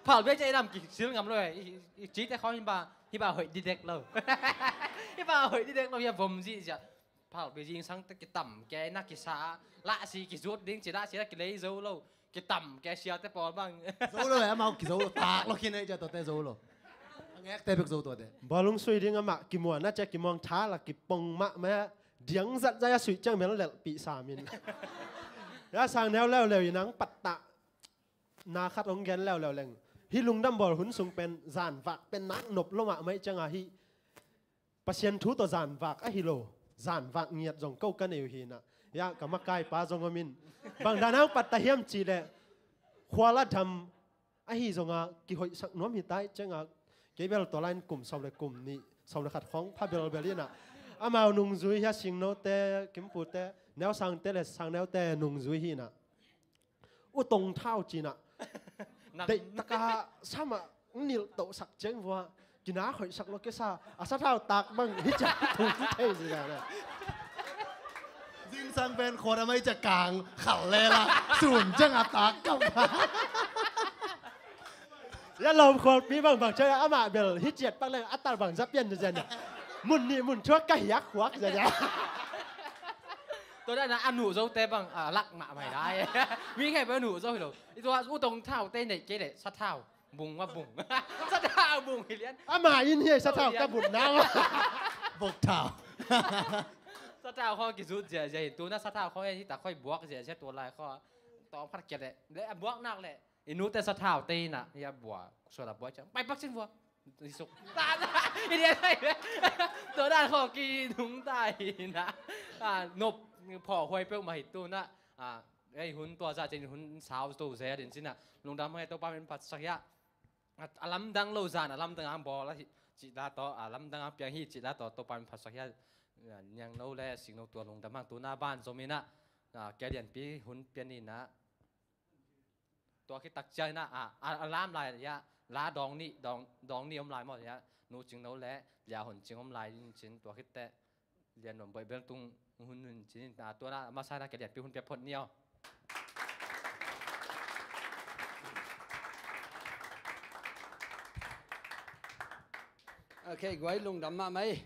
Phal bia cia i lam kisil ngam lo e. I, i, i cite khawng hi ba, hi ba hoih didek lo. Hi ba hoih didek lo, hi a vom zihziah. Phal bia zingsang te kitam ke na kisa. Lahsi kizut ding ci, lahsi la kilei zo lo. Kitam ke siate pawl bang. Zo lo e, amau kizo lo. Tak lo kine cia tuate zo lo. A ngekte bek zo tuate. Bawlung sui ding amah kimuan na cia kimuang tha la kipong mahmah. Diang zat zai a suih ciang bel lelhpih sam in. Ya sang neu leuleu in ang pattah na khat hong gen leuleu leng. Hih lungdam bawl hun sung pen zanvak pen nak nop lo mahmah ciang a hih Pasian thu tawh zanvak ahi lo. Zanvak ngiat zong ko ka nei uh hi na. Ya ka makaipa zong om in. Bang dan hang pattah hiam cih leh khual a dam ahi zonga kihoihsak nuam hi tai cianga kei bel tua lain kum sawm le kum nih, sawm le khat khawng pha belbel hi na. Amau nungzui hi a, Singnote, Kimpute, Neusangte le Sangneute nungzui hi na. U Tong Thau cina deih taka sama nilh tohsak ciang vua kina hoihsak lo kesa a sathau tak bang hi ciang tung thei zina na. Zingsang pen khuat a mai cia kang khal lela sun ciang a tak kam. Ya lawm khualpi bangbang cia amah bel hi ciat pak leng a tal bang za pian zia. Mun nih mun thuak ka hiak khuak zia. Tua dan a nuh zote bang a lak mah mai lai. Mi khe bang nuh zo hi lo. I tua U Tong Thau te neih kei leh sathau bung ma bung. Sathau bung hi lian. Ama in hi sathau ka bun na ma. Bok thau. Sathau khawng kizut ziahziah hi. Tuna sathau khawng hi ta khoi buak ziahziah tua lai khaw. Tawng phat kiat leh le a buak nak leh i nute sathau te hi na hi a bua. Sual a buak ciang pai pak cin vua. I suk. I lian ai. Tua dan khaw ki nung ta hi na. A nop phawh huai peuh mah hi tuna. A ei hun tua zah cin hun sau to zia din cina. Lungdam hang e, Topa min phatsak hia. A lamdang lo zan a lamdang ang bawl a hi cih la tawh, a lamdang ang piang hi cih la tawh Topa min phatsak hia. Niang lo le Singno tua lungdam hang tuna ban zom ina. Kei lianpi hun pian ina. Tua khit tak ciang ina a, a, a lam lai hia. La dawng nih, dawng, dawng nih om lai maw hia. Nu Cingno le Lia Hun Cing om lai in cin tua khit teh. Lian nuam boih bel tung hun hun cin a tua na masa na kei lianpi hun pia phot ni aw. Ok, guai lungdam mahmah ei.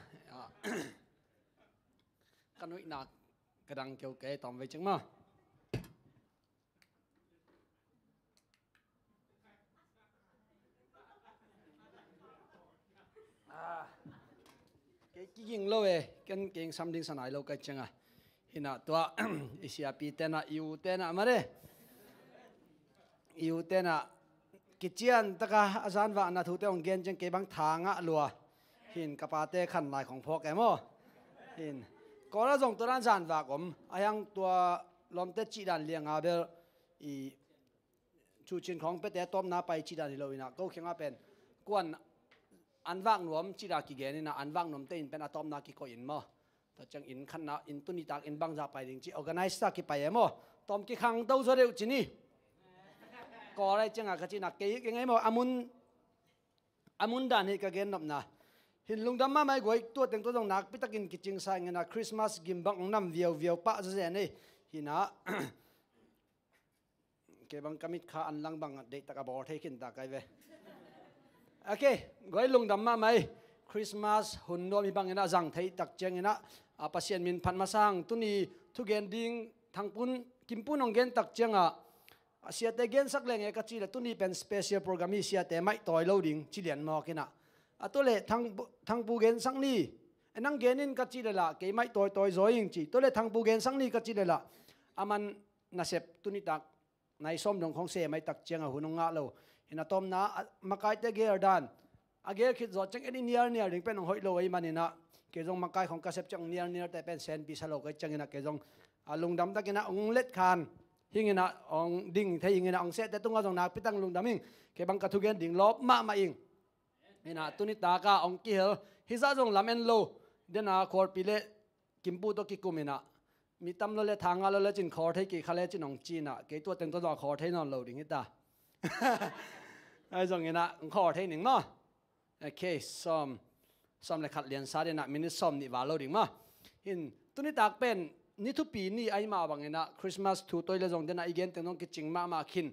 Ka nuihnak ka dang keu kei tawm vei cik maw. Kei kiging lo e, ken keng sam ding sanai lo kai cianga. Hina tua i siapi tena, i u tena mare. I u tena kician taka a zanvakna thute hong gen ciang kei bang tha ngah lua. Hin ka pate khan lai khong phawk e maw. Hin kawla zong tua dan zanvak om. A hiang tua lawmte cihdan lianga bel i Cu cin khawng pete tawpna pai cih dan hi lo ina, ko khianga pen kuan an vak nuam cih dan kigen ina, an vak nuamte in pen a tawpna kikoih in maw. Tua ciang inn khatna, inn tuni tak inn bangzah pai ding cih organize ta kipai e maw. Tawm kikhang do zaw deuh cin hi. Kawlai cianga ka cihna kei hi kei ngei maw, a mun a mun dan hi ka gennopna. Hin lungdam mahmah i guai, tua teng tua zong nakpi takin kicingsa ing ina, Christmas gim bang ong nam viauviau pah zazen ei. Hi na, kei bang ka mit kha an lang bang deihtak a bawl thei khin ta kai ve. Ok, guai lungdam mahmah ei. Christmas hun nuam hi bangin a zang thei tak ciangin ah, a, Pasian min phat masa hang. Tuni thugen ding Thangpun, Kimpun hong gen tak ciangah, a, siate gensak leng e ka cih leh tuni pen special program hi, siate maihtawi lo ding ci lian mawk in ah. A, tua leh Thang, Thangpu gensak ni, e nang gen in ka cih leh lah kei maihtawi tawi zaw ing ci. Tua leh Thangpu gensak ni ka cih leh lah a man nasep tuni tak nai sawm dong khong sem mai tak ciangah hun hong ngah lo. Hi na tawmna, a, makaite gel dan, a gel khit zawh ciang en i nialnial ding pen hong hoih lo ahih manin ah, kei zong makai khong ka sep ciang nialnial te pen senpi sa lo kai ciangin ah kei zong, a, lungdam takin ah hong let khan hing in ah, hong ding thei hing in ah, hong sehte tungah zong nakpi takin lungdam ing. Kei bang ka thugen ding lawp mahmah ing. Hi na tuni tak ah hong kihel, hi zah zong lam en lo. Den a khualpi leh Kimpu tawh kikum in ah, mi tam lo leh tha ngah lo leh cin khawl thei kei kha leh cin hong ci in ah, kei tua teng tawh zong a khawl thei nawn lo ding hi ta. Ahi zongin ah hong khawl thei ning maw. Ok, sawm, sawm leh khat lian sa den ah minute sawm nih val lo ding maw. Hin, tuni tak pen ni thupi ni ahih mah bangin ah Christmas thu tawi leh zong den ah i gen teng zong kicing mahmah khin.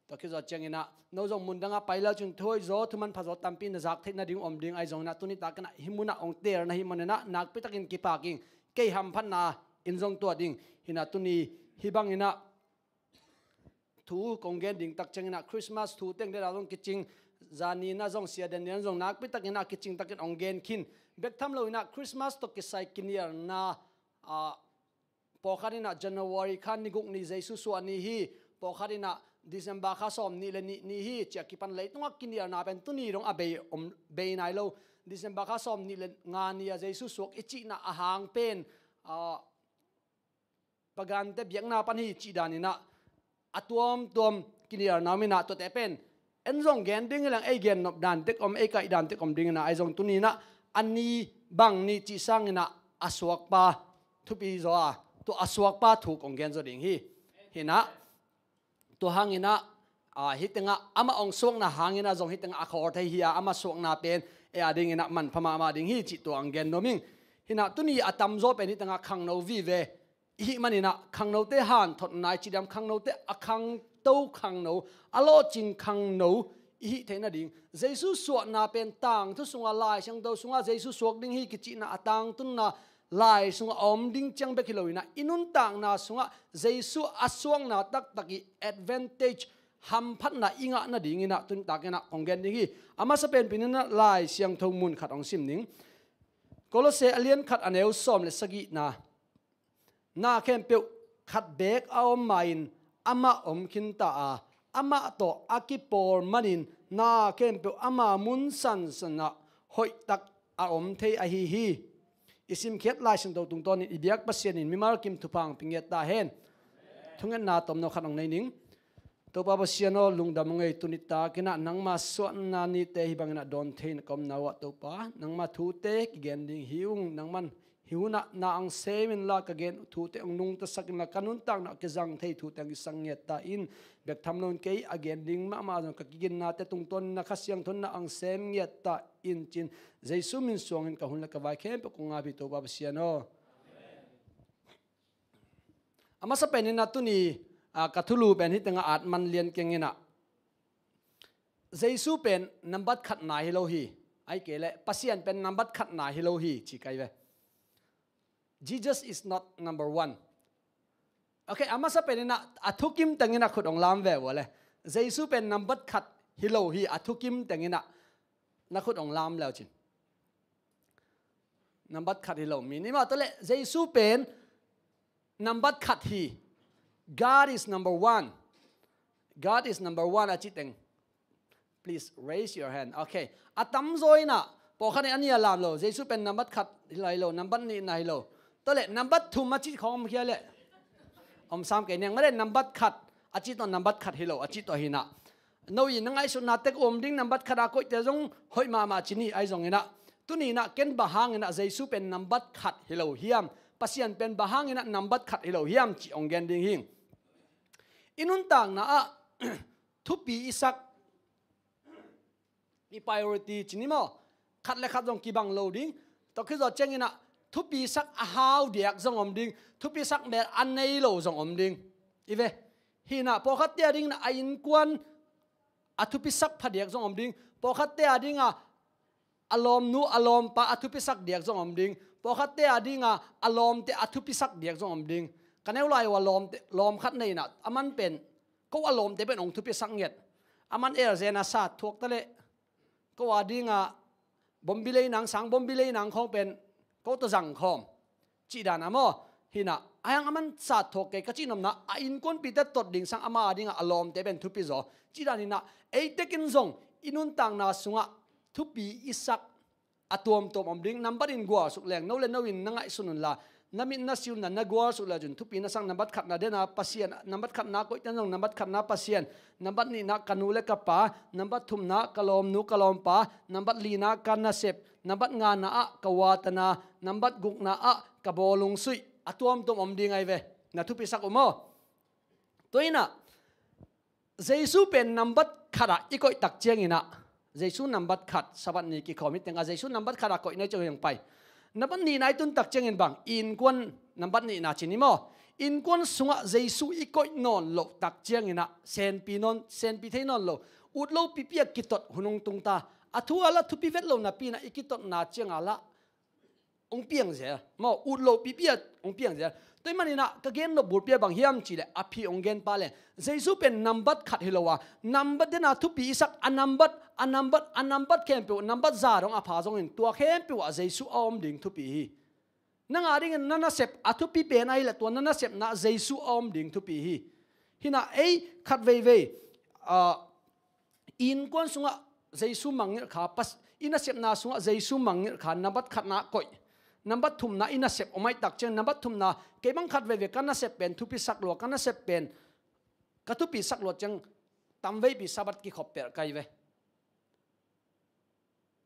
Tua khit zawh ciangin ah no zong mun dangah pai le cin thuhoih zaw, thuman pha zaw tampi na zak theih nading om ding ahi zongin ah tuni takin ah hih munah hong teelna ahih manin ah nakpi takin kipak ing. Kei hamphatna in zong tuah ding. Hi na tuni hih bangin ah thu kong gen ding tak ciangin ah Christmas thu teng den ah zong kicing, zani na zong sia den den zong nakpi takin ah kicing takin hong gen khin. Bek tham lo in ah Christmas tawh kisai kinialna, a, pawlkhat in ah January kha ni guk ni Jesu suah ni hi, pawlkhat in ah December kha sawm nih leh nih ni hi, ci a kipan leitungah kinialna pen tuni dong a bei om, bei nai lo. December kha sawm nih leh nga ni a Jesu suak i cihna a hang pen, a, pagante biakna pan hi cih dan in ah a tuamtuam kinialna om in ah tuate pen en zong gen ding hi leng ei gen nop dan tek om, ei kaih dan tek om ding in ah, ahi zong tuni in ah a ni bang ni cih sangin ah a suakpa thupi zaw a, tua a suakpa thu kong gen zaw ding hi. Hi na tua hangin ah, a, hih tengah amah hong suakna hangin ah zong hih tengah a khawl thei hi a, amah suakna pen ei a dingin ah manpha mahmah ding hi cih tua hong gen nuam ing. Hi na tuni a tamzaw pen hih tengah khangno vive i hih manin ah khangnote hanthotna i ci diam, khangnote a khangto khangno, a lawhcing khangno i hih theih nading, Jesu suahna pen tangthu sungah, Lai Siangtho sungah Jesu suak ding hi kicihna a tangtunna Lai sungah a om ding ciang bek hi lo in ah i nuntakna sungah Jesu a suakna taktak i advantage, hamphatna i ngah nading in ah tuni takin ah kong gen ding hi. A masa penpen in ah Lai Siangtho mun khat hong sim ning. Kolose a lian khat a neu sawm leh sagihna. Na khempeuh khat beek a om ma-in amah om khinta a, amah tawh a kipawl manin na khempeuh ama mun sansanah hoihtak a om thei ahi hi. I simkhiat Lai Siangtho tungtawnin i biak Pasian in mimal kim thupha hong pia ngiat ta hen. Thungetna tomno khat hong nei ning. Topa Pasian aw, lungdam ung ei, tuni takin ah nangma suahna nite hih bangin ah dawn thei in ka omna uh ah Topa, nangma thute kigen ding hi ung. Nangman hih hunah na hong sem inla, ka gen thute hong nungtasak inla, ka nuntakna ah kizang thei thute hong kisang ngiat ta in. Bek tham loin kei a gen ding mahmah zong ka kiginnate tungtawnin na Kha Siangtho in na hong sem ngiat ta in, ci-in Jesu min suangin ka hun leh ka vai khempeuh kong ap hi, Topa Pasian aw. A masa penin ah tuni, a, ka thulu pen hih tengah at man lian keng in ah, Jesu pen nambat khatna hi lo hi. Ahih kei leh Pasian pen nambat khatna hi lo hi, ci kai ve. Jesus is not number one. Ok, a masa penin ah a thukim tengin ah khut hong lam ve uh leh, Jesu pen nambat khat hi lo hi, a thukim tengin ah na khut hong lam le uh cin. Nambat khat hi lo mi ni mah. Tua leh Jesu pen nambat khat hi. God is number one. God is number one a cih teng, please raise your hand. Ok. A tamzaw in ah pawlkhat in a nih a lam lo. Jesu pen nambat khat hi lo, nambat nihna hi lo. Tua leh nambat thum a cih khawng om khia leh, om sam kei niang. Mah leh nambat khat a cih tawh nambat khat hi lo a cih tawh hi in ah, no i na ngaihsutna tek um ding, nambat khat a koihte zong hoih mahmah ci ni, ahi zongin ah tuni in ah ken bang hangin ah Jesu pen nambat khat hi lo hiam, Pasian pen bang hangin ah nambat khat hi lo hiam cih hong gen ding hi. I nuntakna ah thupi i sak, i priority ci ni maw, khat leh khat zong kibang lo ding. Tua khit zawh ciangin ah thupisak a hau diak zong om ding, thupisak mel a nei lo zong om ding. I ve, hinah pawlkhatte a dingin a innkuan a thupisak pha diak zong om ding, pawlkhatte a dinga a lawmnu a lawmpa a thupisak diak zong om ding, pawlkhatte a dinga a lawmte a thupisak diak zong om ding. Ka neu lai uh a lawmte, lawm khat nei inah a man pen, ko a lawmte pen hong thupisak nget. A man elzen a sat thuak ta leh, ko a dinga bombi lei nang, sang bombi lei nang khawng pen ko tawh zang khawm, cih dan a maw? Hinah a hiang a man sat thuak kei ka cih nopna, a innkuanpihte tot ding sang ama a dinga a lawmte pen thupi zaw, cih dan hinah, ei tekin zong i nuntakna sungah thupi i sak a tuamtuam om ding. Nambat in gualsuk leng, no le no in na ngaihsun unla, na mit na si unla, na gualsuk le cun thupi na sak. Nambat khatna dena Pasian, nambat khatna koihten zong nambat khatna Pasian, nambat nihna ka nu le ka pa, nambat thumna ka lawmnu ka lawmpa, nambat lina ka nasep, nambat ngana ah ka watana, nambat gukna ah ka bawlung suih. A tuamtuam om ding ahi ve, na thupisak uh maw? Tua inah Jesu pen nambat khatah i koih tak cianginah, Jesu nambat khat, Sabbath ni kikhawm hi tengah Jesu nambat khatah koihna i ciang hiang pai. Nambat nihna i tun tak ciangin bang, i innkuan, nambat nihna cin hi maw? Innkuan sungah Jesu i koih nawn loh tak cianginah senpi nawn, senpi thei nawn lo, ut lo pipi a kitot hun hong tung ta. A thu a la thupi vet lo napi inah i kitotna ciangah lah hong piang zel maw, ut lo pipi a hong piang zel. Tua ahih maninah ka gen nop bulpi a bang hiam cihleh, a phi hong gen pah leh, Jesu pen nambat khat hi lo a, nambat dena thupi i sak a nambat, a nambat, a nambat khempeuh, nambat za dong a pha zongin tua khempeuh ah Jesu a om ding thupi hi. Nang a dingin na nasep a thupi pen ahileh tua na nasepna Jesu a om ding thupi hi. Hinah ei khat veivei, ah, i innkuan sungah Jesu mangngilh kha, pas-, i nasepna sungah Jesu mangngilh kha, nambat khatna koih. Nambat thumna i nasep om ahih tak ciang, nambat thumna kei bang khat veivei ka nasep pen thupisak lua, ka nasep pen ka thupisak lua ciang tamveipi Sabbath kikhop pelh kai ve.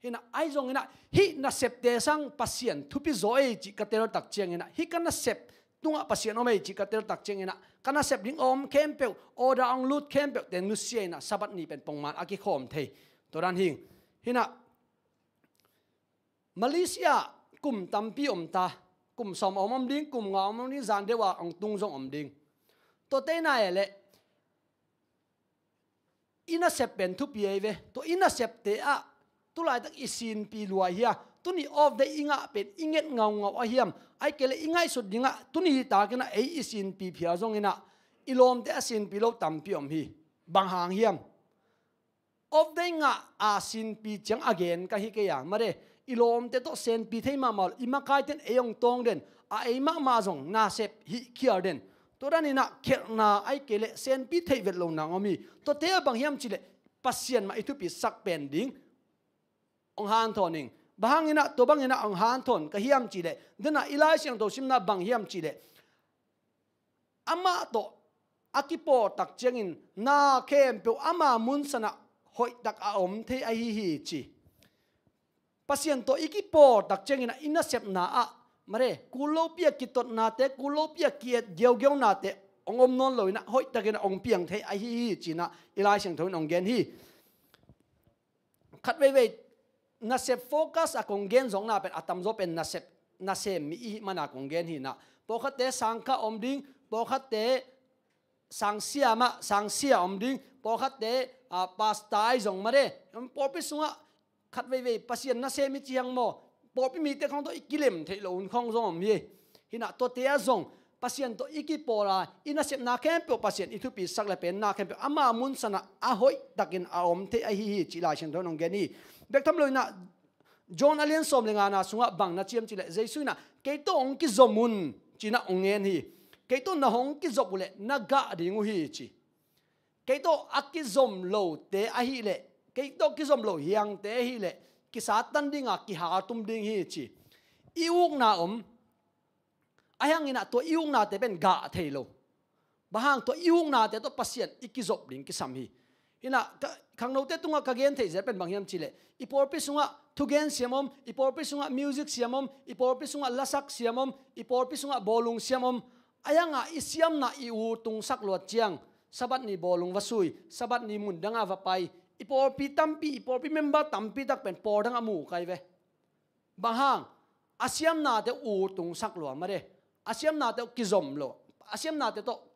Hinah ahi zonginah hih nasepte sang Pasian thupi zaw ei cih ka tel tak cianginah, hih ka nasep tungah Pasian om ei cih ka tel tak cianginah, ka nasep ding a om khempeuh, order a hong lut khempeuh te nusia inah Sabbath ni pen pongman a kikhawm thei. Tua dan hing. Hinah Malaysia kum tampi om ta, kum sawm a om om ding, kum nga om om ding, zan deuh a hong tung zong om ding. Tua teina e leh i nasep pen thupi ahi ve. Tua i nasepte ah tulaitak i sinpi lua hia, tuni off day i ngah pen i nget ngaungau a hiam, ahih kei leh i ngaihsut dingah tuni takinah ei i sinpi phial zonginah i lawmte a sinpi lo tampi om hi. Bang hang hiam? Off day ngah a sinpi ciang a gen ka hi kei a, mare, i lawmte tawh senpi thei mahmah lo, i makaiten ei hong tawng den, a ei mahmah zong nasep hih khial den. Tua daninah khelhna ahih kei leh senpi theih vet lo nang om hi. Tuate a bang hiam cihleh Pasian mah i thupisak pen ding hong hanthawn ing. Bang hanginah tua banginah hong hanthawn ka hiam cihleh, denah i Lai Siangtho simna bang hiam cihleh, amah tawh a kipawl tak ciangin na khempeuh ama munsanah hoihtak a om thei ahi hi ci. Pasian tawh i kipawl tak ciangin a i nasepna ah, mare, kul lopi a kitotnate, kul lopi a ki-et giaugiaunate hong om nawn loinah hoihtakin a hong piang thei ahi hi cinah i Lai Siangtho in hong gen hi. Khat veivei nasep focus a kong gen zawkna pen a tamzaw pen nasep, nasem mi i hih mana kong gen hinah. Pawlkhatte sangkha om ding, pawlkhatte sangsia mah, sangsia om ding, pawlkhatte, ah, pastor ahi zong mare, pawlpi sungah khat veivei Pasian nasem i ci hang maw, pawlpi mite khawng tawh i kilem theih loh hun khawng zong om hi. Hinah tuate ah zong Pasian tawh i kipawl a, i nasepna khempeuh Pasian i thupisak le pen na khempeuh ama munsanah a hoihtakin a om thei ahi hi cih Lai Siangtho in hong gen hi. Bek tham loinah John a lian sawm le ngana sungah bang na ciam cileh Jesu inah kei tawh hong kizom un cinah hong ngen hi. Kei tawh na hong kizop uhleh na gah ding uh hi ci. Kei tawh a kizom lote ahileh, kei tawh kizom lo hiangte ahileh kisatan dinga kihaltum ding hi ci. I ukna om, ahi hanginah tua i uknate pen gah thei lo. Bang hang, tua i uknate tawh Pasian i kizop ding kisam hi. Hinah khangnote tungah ka gen theih zel pen bang hiam cihleh, i pawlpi sungah thugen siam om, i pawlpi sungah music siam om, i pawlpi sungah lasak siam om, i pawlpi sungah bawlung siam om. Ahi hanga i siamna i u tungsak luat ciang Sabbath ni bawlung va sui, Sabbath ni mun danga va pai, i pawlpi tampi, i pawlpi member tampi tak pen pawl danga mu kai ve. Bang hang? a siamnate uh tungsak lua mah de. A siamnate uh kizom lo. A siamnate tawh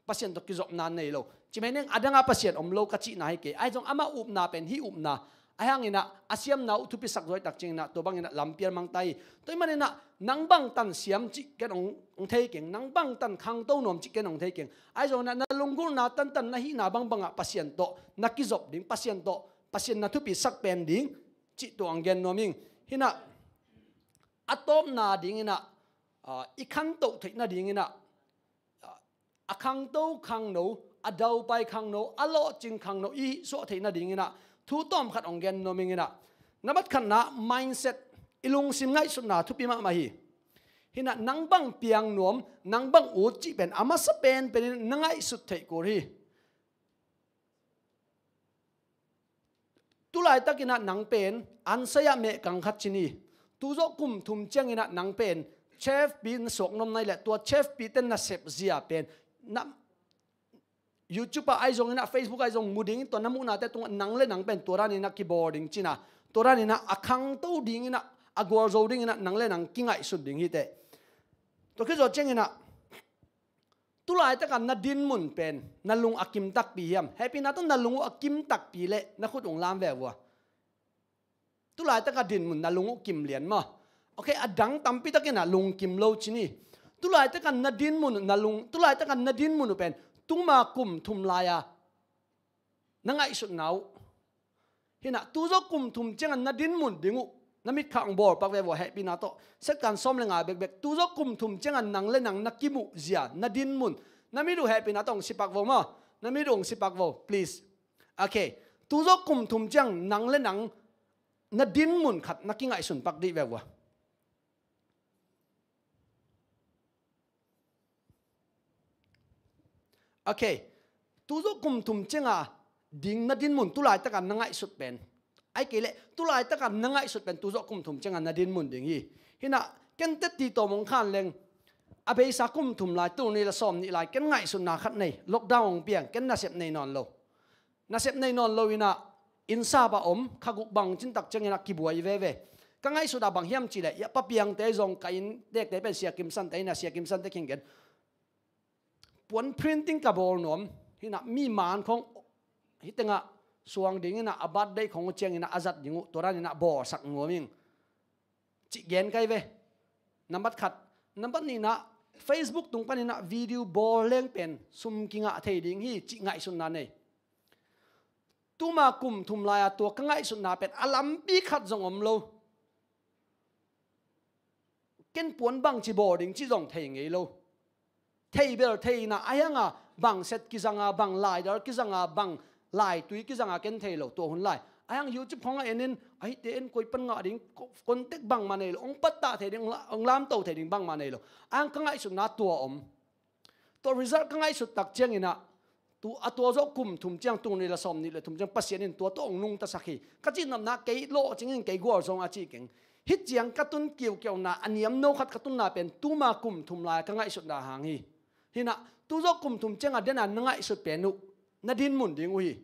Pasian tawh kizopna nei lo. Ci mai neng, a dangah Pasian om lo ka cihna hi kei. Ahi zong amah upna pen hih upna. Ahi hanginah a siamna uh thupisak zuai tak cianginah tua banginah lampial mangta hi. Tua hih maninah nang bangtan siam cih ken hong, hong thei keng. Nang bangtan khangto nuam cih ken hong thei keng. Ahi zonginah na lunggulhna tantan na hihna bangbangah Pasian tawh na kizop ding. Pasian tawh, Pasian na thupisak pen ding. Cih tua hong gen nuam ing. Hinah a tawpna dinginah, ah, i khantoh theih nadinginah, ah, a khangto khangno, a daupai khangno, a lawhcing khangno i hihsuah theih nadinginah thu tawm khat hong gen nuam inginah. Nambat khatna mindset, i lungsim ngaihsutna thupi mahmah hi. Hinah nang bang piang nuam, nang bang ut cih pen a masa penpenin na ngaihsut theih kul hi. Tulaitakinah nang pen ansaya mehkang khat ci ni. Tuzawh kum thum cianginah nang pen chef pi na suak nuam nai leh tua chef pi ten na sep zia pen na YouTube ah ahi zonginah Facebook ahi zong mu dingin tua na muhnate tungah nang le nang pen tua daninah kibawl ding cina. Tua daninah a khangto dinginah a gualzo dinginah nang le nang kingaihsun ding hiteh. Tua khit zawh cianginah tulaitaka na dinmun pen na lung a kim takpi hiam? Hehpihna tawh na lung uh a kim takpi leh na khut ung lam ve vua. Tulaitaka dinmun na lung uh kim lian maw? Okay, a dang tampi takinah lung kim lo ci ni. Tulaitaka na dinmun uh na lung, tulaitaka na dinmun uh pen tuma kum thum lai-a na ngaihsutna uh. Hinah tuzawh kum thum ciangah na dinmun ding uh na mitkha hong bawlpak ve vua hehpihna tawh. Setkan sawm le nga bekbek tuzawh kum thum ciangah nang le nang na kimuh zia na dinmun. Na mit uh hehpihna tawh hong sipak vo maw? Na mit uh hong sipak vo, please. Okay. Tuzawh kum thum ciang nang le nang na dinmun khat na kingaihsun pak dih ve vua. Okay. Tuzawh kum thum cianga ding na dinmun tulaitaka na ngaihsut pen. Ai kei leh tulaitaka na ngaihsut pen tuzawh kum thum cianga na dinmun ding hi. Hinah ken teti tawm hong khan leng a beisa kum thum lai, tul nih le sawm nih lai ken ngaihsutna khat nei, lockdown hong piang, ken nasep nei nawn lo. Nasep nei nawn loinah innsap ah om, kha guk bang cintak cianginah kibuai veve. Ka ngaihsutah bang hiam cihleh, ia papiangte zong ka inn dekte pen Sia Kim Sante inah Sia Kim Sante khinggen. Puan printing ka bawl nuam, hinah mi man khong hih tengah suang dinginah a birthday khong uh cianginah a zat ding uh, tua daninah bawlsak nuam ing. Cih gen kai ve. Nambat khat. Nambat nihna, Facebook tung paninah video bawl leng pen sum kingah thei ding hi cih ngaihsutna nei. Tuma kum thum lai-a tua ka ngaihsutna pen a lampi khat zong om lo. Ken puan bangci bawl ding cih zong thei ngei lo. Thei bel thei inah, a hianga bang set kizanga, bang laidal kizanga, bang laitui kizanga ken thei lo tua hun lai. A hiang YouTube khongah enin, ahite en koi pan ngah ding, ko-, contact bangmah nei lo, hong pattah thei ding, hong la-, hong lamto thei ding bangmah nei lo. A hiang ka ngaihsutna tua om. Tua result ka ngaihsut tak cianginah, tu, a tua zawh kum thum ciang, tul nih le sawm nih le thum ciang Pasian in tua tawh hong nungtasak hi. Ka cihnopna kei lawhcing in kei gualzong a cih keng. Hih ciang ka tun kiukiauna a niamno khat ka tunna pen tuma kum thum lai ka ngaihsutna hang hi. Hinah tuzawh kum thum cianga dena na ngaihsut pen uh na dinmun ding uh hi.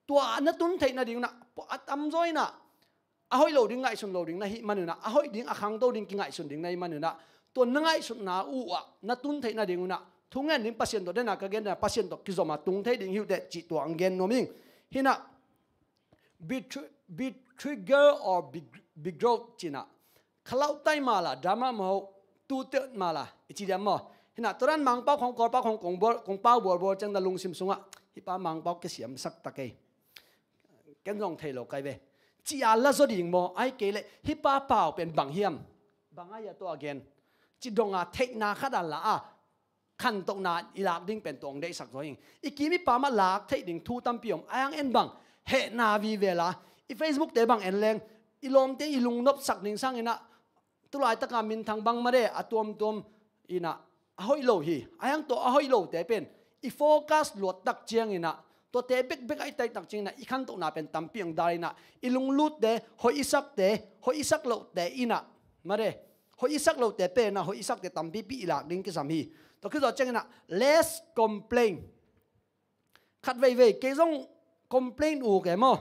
Tua na tun theih nadingunah a tamzaw inah a hoih lo ding ngaihsun lo ding na hih maninah, a hoih ding a khangto ding kingaihsun ding na hih maninah, tua na ngaihsutna uh ah na tun theih nadingunah thungen ding Pasian tawh dena ka gen dena Pasian tawh kizoma tung thei ding hi uh teh cih tua ang gen nuam ing. Hinah be tr-, be trigger or be, be growth cinah. Kha lauhtai mala, drama maw, tu te mala, i ci diam maw? Hinah tua dan Mangpau khong, Kawlpau khong, kong bual, kong pau bualbual ciang na lungsim sungah hih pa Mangpau kisiamsak ta kei. Ken zong thei lo kai ve. Ci-a la zaw ding maw? Ai kei leh hih pa pau pen bang hiam? Bang ai a tua gen. Ci donga theihna khat a la a khantohna i lak ding pen tua hong deihsak zaw hing. I kim i pamah lak theih ding thu tampi om. A hiang en bang hehna vive la, i Facebook te bang en leng, i lawmte i lungnopsak ding sanginah, tulaitaka minthang bang made a tuamtuam inah a hoih lo hi. A hiang tua a hoih lote pen i focus luattak cianginah, tuate bekbek a i taihtak cianginah i khantohna pen tampi hong dal inah, i lunglutte, hoih i sakte, hoih i sak lohte inah, made hoih i sak lote penah hoih i sakte tampipi i lak ding kisam hi. Tua khit zawh cianginah less complain. Khat veivei kei zong complain uk e maw?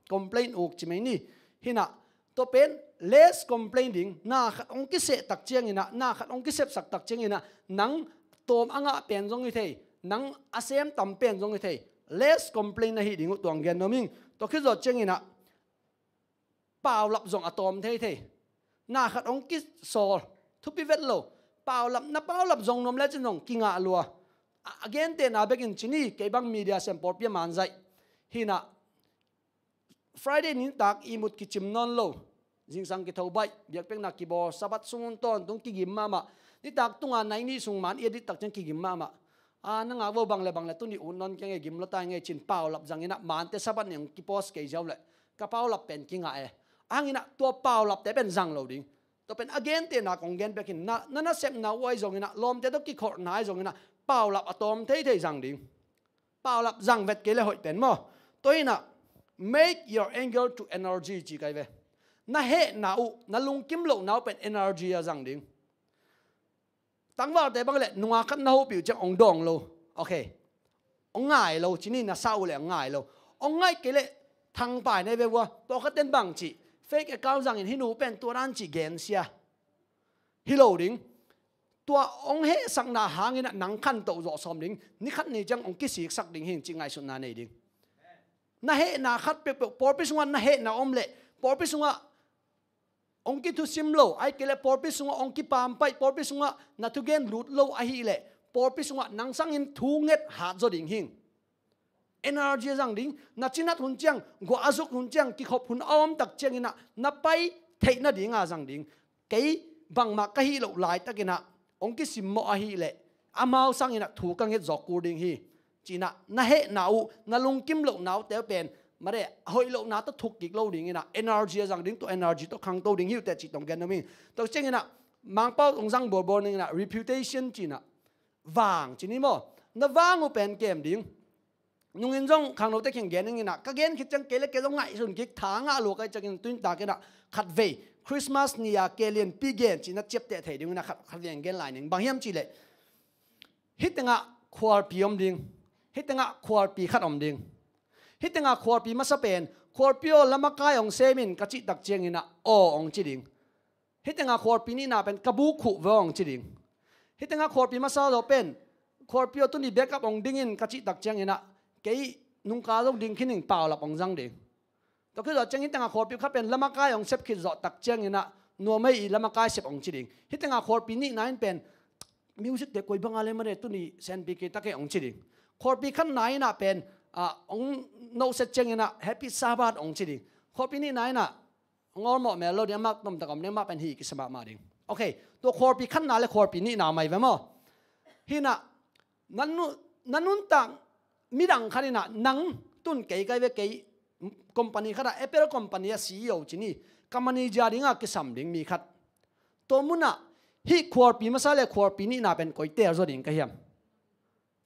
Complain uk ci mai ni. Hinah tua pen less complain ding, na khat hong kiseh tak ciangin ah, na khat hong kisepsak tak ciangin ah, nang tawm a ngah pen zong hi thei, nang a sem tam pen zong hi thei, less complain na hih ding uh tuang gen nuam ing. Tua khit zawh ciangin ah, paulap zong a tawm thei thei. Na khat hong kisawl, thupi vet lo. Paulap, na paulap zong nuam lecin zong kingah lua. A, a gentehna bekin ci ni, kei bang media sem pawlpi a manzaih. Hi in ah, Friday nitak ihmut kicim nawn lo. Zingsang kitho baih, biakpiakna kibawl, Sabbath sung hun tawntung kigim mahmah. Nitak tunga nai nih sung man i edit tak ciang kigim mahmah. A, na ngak vo, bang le bang le tuni ut nawn keng e, gim lua ta ing e ci-in paulap zangin ah, mante Sabbath ni hong kipost kei ziau leh ka paulap pen kingah e. Ahang in ah tua paulapte pen zang lo ding. Tua pen a gentehna kong gen bek in, na, na nasepna uh ahi zongin ah, lawmte tawh kikholhna ahi zongin ah, paulap a tawm thei thei zang ding. Paulap zang vet kei leh hoih pen maw. Tua hi in ah, make your anger to energy ci kai ve. Na hehna uh, na lungkim lohna uh pen energy a zang ding. Tangvalte bang leh nungak khat na hopih uh ciang hong dawng lo. Ok. Hong ngai lo, ci ni, na sa uh leh hong ngai lo. Hong ngaih kei leh thangpai na hi ve ua, pawlkhat ten bang cih, fake account zangin hih nu pen tua dan ci gensia. Hi lo ding. Tua hong hehsakna hangin ah nang khantoh zawh sawm ding, ni khat ni ciang hong kisiksak ding hi ing cih ngaihsutna nei ding. Na hehna khat peuhpeuh, pawlpi sungah na hehna om leh, pawlpi sungah hong kithusim lo, ahih kei leh pawlpi sungah hong kipampaih, pawlpi sungah na thugen lut lo ahih leh, pawlpi sungah nang sangin thu nget hat zaw ding hi ing. Energy a zang ding, na cinat hun ciang, guah a zuk hun ciang, kikhop hun a om tak ciangin ah, na pai theih nading a zang ding. Kei bangmah ka hih loh laitakin ah, hong kisimmawh ahih leh, amau sangin ah thu ka nget zawk kul ding hi. Ci-in ah, na hehna uh, na lungkim lohna uhte uh pen, mare, a hoih lohna tawh thuk kik lo dingin ah, energy a zang ding, tua energy tawh khangto ding hi uh teh cih tawh gen nuam ing. Tua ciangin ah, Mangpau hong zang bawlbawl ning in ah, reputation ci-in ah, vang ci ni maw. Na vang uh pen kem ding. Nungin zong khangnote kiang gen ning in ah, ka gen khit ciang kei le kei zong ngaihsun kik, tha ngah lua ka hih ciangin, tu-in takin ah, khatvei Christmas ni-a Kei Lianpi gen ci-in ah ciapteh thei dingin ah, khat, khatvei gen lai ning. Bang hiam cih leh, hih tengah khualpi om ding. Hih tengah khualpi khat om ding. Hih tengah khualpi masa pen, khualpi aw, lamakai hong sem in ka cih tak ciangin ah, aw hong ci ding. Hih tengah khualpi nihna pen, ka buk khuh ve aw hong ci ding. Hih tengah khualpi masa zaw pen, khualpi aw, tuni backup hong ding in ka cih tak ciangin ah, kei nungkal zong ding khin ing, paulap hong zang ding. Tua khit zawh ciang hih tengah khualpi khat pen lamakai hong sep khit zawh tak ciangin ah, nuam ei, i lamakai sep hong ci ding. Hih tengah khualpi nihna in pen, music te koi bang a le mare, tuni senpi kei ta kei hong ci ding. Khualpi khatna in ah pen, ah, hong nohset ciangin ah, Happy Sabbath hong ci ding. Khualpi nihna in ah, hong awlmawh mel lo ding, amah tomtak om ding, amah pen hi kisa mahmah ding. Ok, tua khualpi khatna le khualpi nihna mai ve maw. Hi in ah, na nu-, na nuntak midang khat in ah, nang, tun kei kai ve, kei company khat ah, Apple company a C E O ci ni, ka manager ding a kisam ding mi khat. Tua mun ah, hih khualpi masa le khualpi nihna pen koi tel zaw ding ka hiam?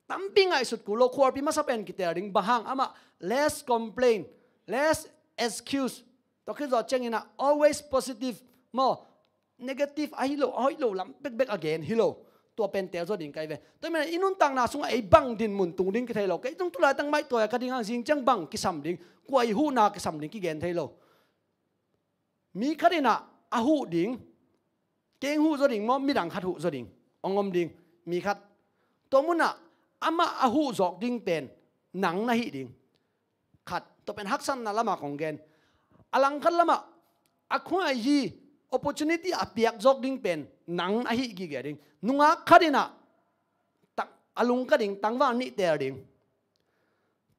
Tampi ngaihsut kul lo, khualpi masa pen kitel ding, bang hang, amah less complain, less excuse. Tua khit zawh ciangin ah, always positive maw. Negative ahi lo, a hoih lo lam bekbek a gen hi lo. Tua pen tel zaw ding kai ve. Tua manin i nuntakna sungah ei bang dinmun tung ding kithei lo. Kei zong tu laitak maih tua ka ding hang, zing ciang bang kisam ding, kua i huhna kisam ding kigen thei lo. Mi khat in ah a huh ding, kei hong huh zaw ding maw, midang khat huh zaw ding, hong om ding, mi khat. Tua mun ah amah a huh zawk ding pen nang na hi ding. Khat, tua pen haksatna lamah kong gen. A langkhat lamah, a khuai hi, opportunity a piak zawk ding pen nang a hi gige ding. Nungak khat in ah, tak, a lungka ding, tangval nih tel ding.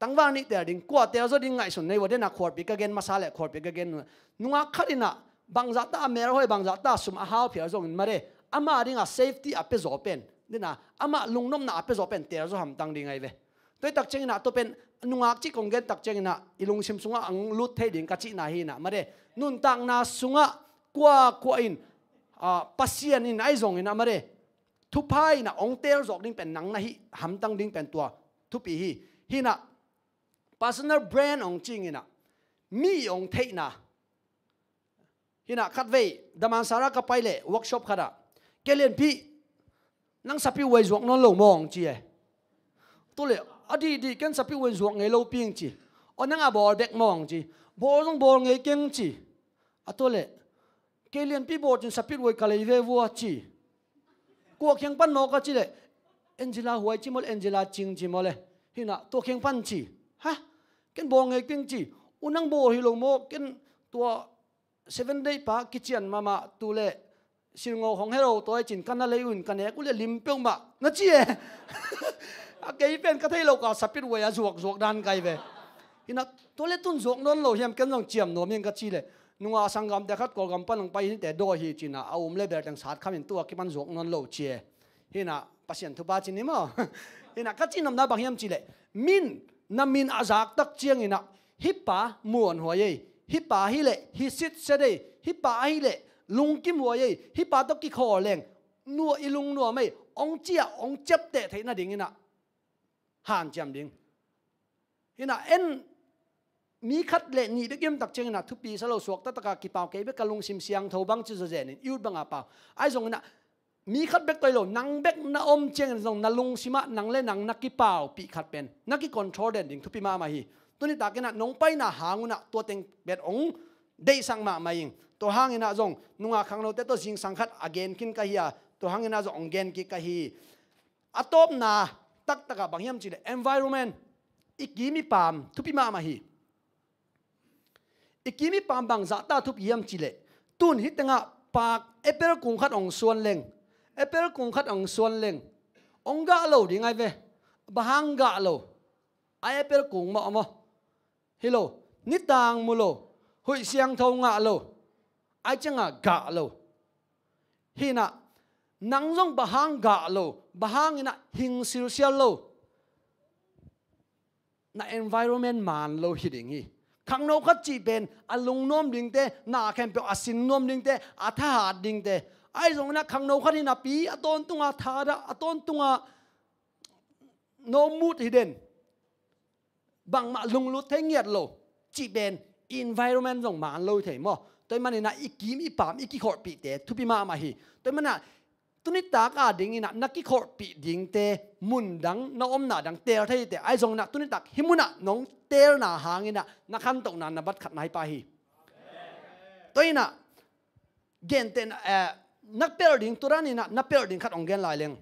Tangval nih tel ding, kua tel zaw ding ngaihsun nei ua, dena khualpi ka gen masa le khualpi ka gen nungak khat in ah, bangzah ta a melhoih, bangzah ta a sum a hau phial zongin mare, ama ding a safety a pia zaw pen, dena ama lungnopna a pia zaw pen tel zaw hamtang ding ahi ve. Tua hi tak ciangin ah, tua pen nungak cih kong gen tak ciangin ah, i lungsim sungah ang lut thei ding ka cihna hi in ah, mare, nuntakna sungah kua kua in, ah, Pasian in ahi zongin ah, mare, thupha in ah hong tel zawk ding pen nang na hi hamtang ding pen tua thupi hi. Hi in ah, personal brand hong cing in ah, mi hong theihna. Hi in ah, khatvei Damansara ka pai leh workshop khat ah, Kei Lianpi, nang sapi uai zuak nawn lo maw hong ci e. Tua leh, a dihdih ken sapi uai zuak ngei lo ping ci. Aw, nang a bawl bek maw hong ci. Bawl zong bawl ngei keng ci. A tua leh, Kei lianpi bawlcin sapit huai ka lei ve vua ci. Kua kiang pan maw ka cih leh, Angela huai ci maw le, Angela Cing ci maw le. Hi-in ah tua kiang pan ci. Ha? Ken bawl ngei keng ci. U nang bawl hi lo maw, ken tua Seven Day pa kician mahmah tu le silngo hong helo tua i cin ka na lei un ka nek uh le lim peuhmah na ci e. A kei pen ka thei lo ka sapit huai a zuakzuak dan kai ve. Hi-in ah tua le tun zuak nawn lo hiam, ken zong ciam nuam ing ka cih leh, nungah sanggamte khat Kawlgam pan hong pai hi te dawi hi ci-in ah a um le bel teng sat khamin tua kipan zuak nawn lo ci e. Hi-in ah Pasian thupha ci ni maw? Hi-in ah ka cihnopna bang hiam cih leh, min, na min a zaktak ciangin ah, hih pa muanhuai ei, hih pa hi leh hi sitset ei, hih pa ahi leh lungkimhuai ei, hih pa tawh kikhawl leng nuam, i lungnuam ei, hong ci-a hong ciapteh theih nadingin ah hanciam ding. Hi-in ah en mi khat le nih bek i omtak ciangin ah thupi sa lo, suakta taka kipau kei bek ka lungsim siangtho bang ci zawzen in i ut banga pau. Ahi zongin ah mi khat bek tawh hi lo, nang bek na om ciangin zong na lungsim ah nang le nang na kipaupih khat pen na kicontrol den ding thupi mahmah hi. Tuni takin ah nong paina hang un ah tua teng pen hong deihsak mahmah ing. Tua hangin ah zong nungah khangnote tawh zingsang khat a gen khin ka hi a, tua hangin ah zong hong gen kik ka hi. A tawpna taktak ah bang hiam cih leh environment, i kim i pam thupi mahmah hi. I kim i pam bang zahta thupi hiam cih leh, tun hih tengah paak apple kung khat hong suan leng, apple kung khat hong suan leng, hong gah lo ding ahi ve. Bang hang gah lo? A apple kung mawh maw? Hi lo, nitang mu lo, huih siangtho ngah lo, ahi ciangah gah lo. Hi-in ah nang zong bang hang gah lo, bang hangin ah hing silsial lo? Na environment man lo hi ding hi. Khangno khat cih pen a lungnuam dingte, na khempeuh a sin nuam dingte, a thahat dingte. Ahi zongin ah khangno khat hi napi a tawntunga thadah, a tawntunga no mood hi den, bangmah lunglut thei ngiat lo cih pen i environment zong man lo hi thei maw? Tua ahih manin ah i kim i pam, i kikholhpihte thupi mahmah hi. Tua ahih manin ah tuni tak a dingin ah na kikholhpih dingte mun dang, na omna dang teel thei hi teh. Ahi zongin ah tuni tak hih munah nong teelna hangin ah na khantohna na bat khatna hi pah hi. Tua hi-in ah gentehna, eh, na pelh ding, tua danin ah na pelh ding khat hong gen lai leng.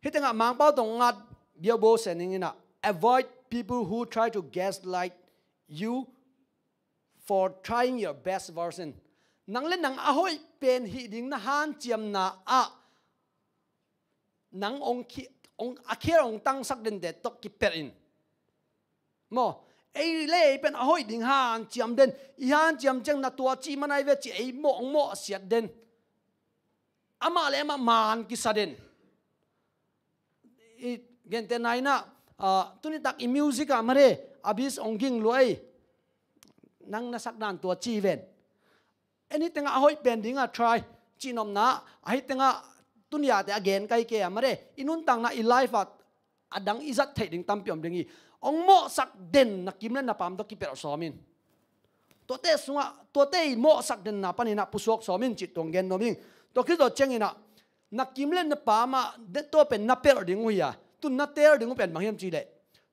Hih tengah Mangpau tawh ngat biaubo se ning in ah, avoid people who try to gaslight you for trying your best version. Nang le nang a hoih pen hih ding na hanciamna ah nang hong khi-, hong, a khial hong tangsak dente tawh kipelh in. Maw, ei le ei pen a hoih ding hanciam den, i hanciam ciang na tua cih man ahi ve ci ei mawh, hong mawhsiat den. Amah le amah man kisa den. I gentehna in ah, ah, tuni tak i music ah mare, a beat hong ging lua ei. Nang na sak dan tua ci ven. Anything a hoih pen ding a try. Cihnopna, ahi tengah tuni a te a gen kai kei a mare. I nuntakna i life ah a dang i zat theih ding tampi om ding hi. Hong mawhsak den na kim le na pam tawh kipelh sawm in. Tuate sungah, tuate i mawhsak denna panin ah pusuak sawm in cih tua hong gen nuam ing. Tua khit zawh ciangin ah na kim le na pam ah, tua pen na pelh ding uh hi a. Tun na teel ding uh pen bang hiam cih leh,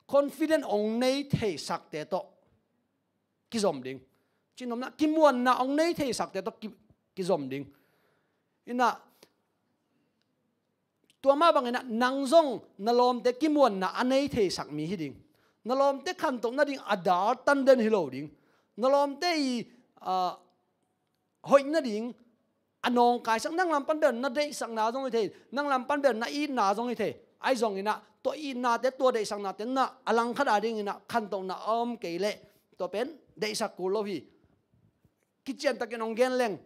confident hong nei theisakte tawh kizom ding. Cihnopna, kimuanna hong nei theisakte tawh ki, kizom ding. In ah, tua mah bangin ah nang zong na lawmte kimuanna a nei theisak mi hi ding. Na lawmte khantoh nading a dal tan den hi lo ding. Na lawmte i, ah, hoih nading a nawngkaisak, nang lam pan bel na deihsakna zong hi thei, nang lam pan bel na itna zong hi thei. Ahi zongin ah tua itnate, tua deihsaknate na a langkhat a dingin ah khantohna a om kei leh tua pen deihsak kul lo hi. Kiciantakin hong gen leng,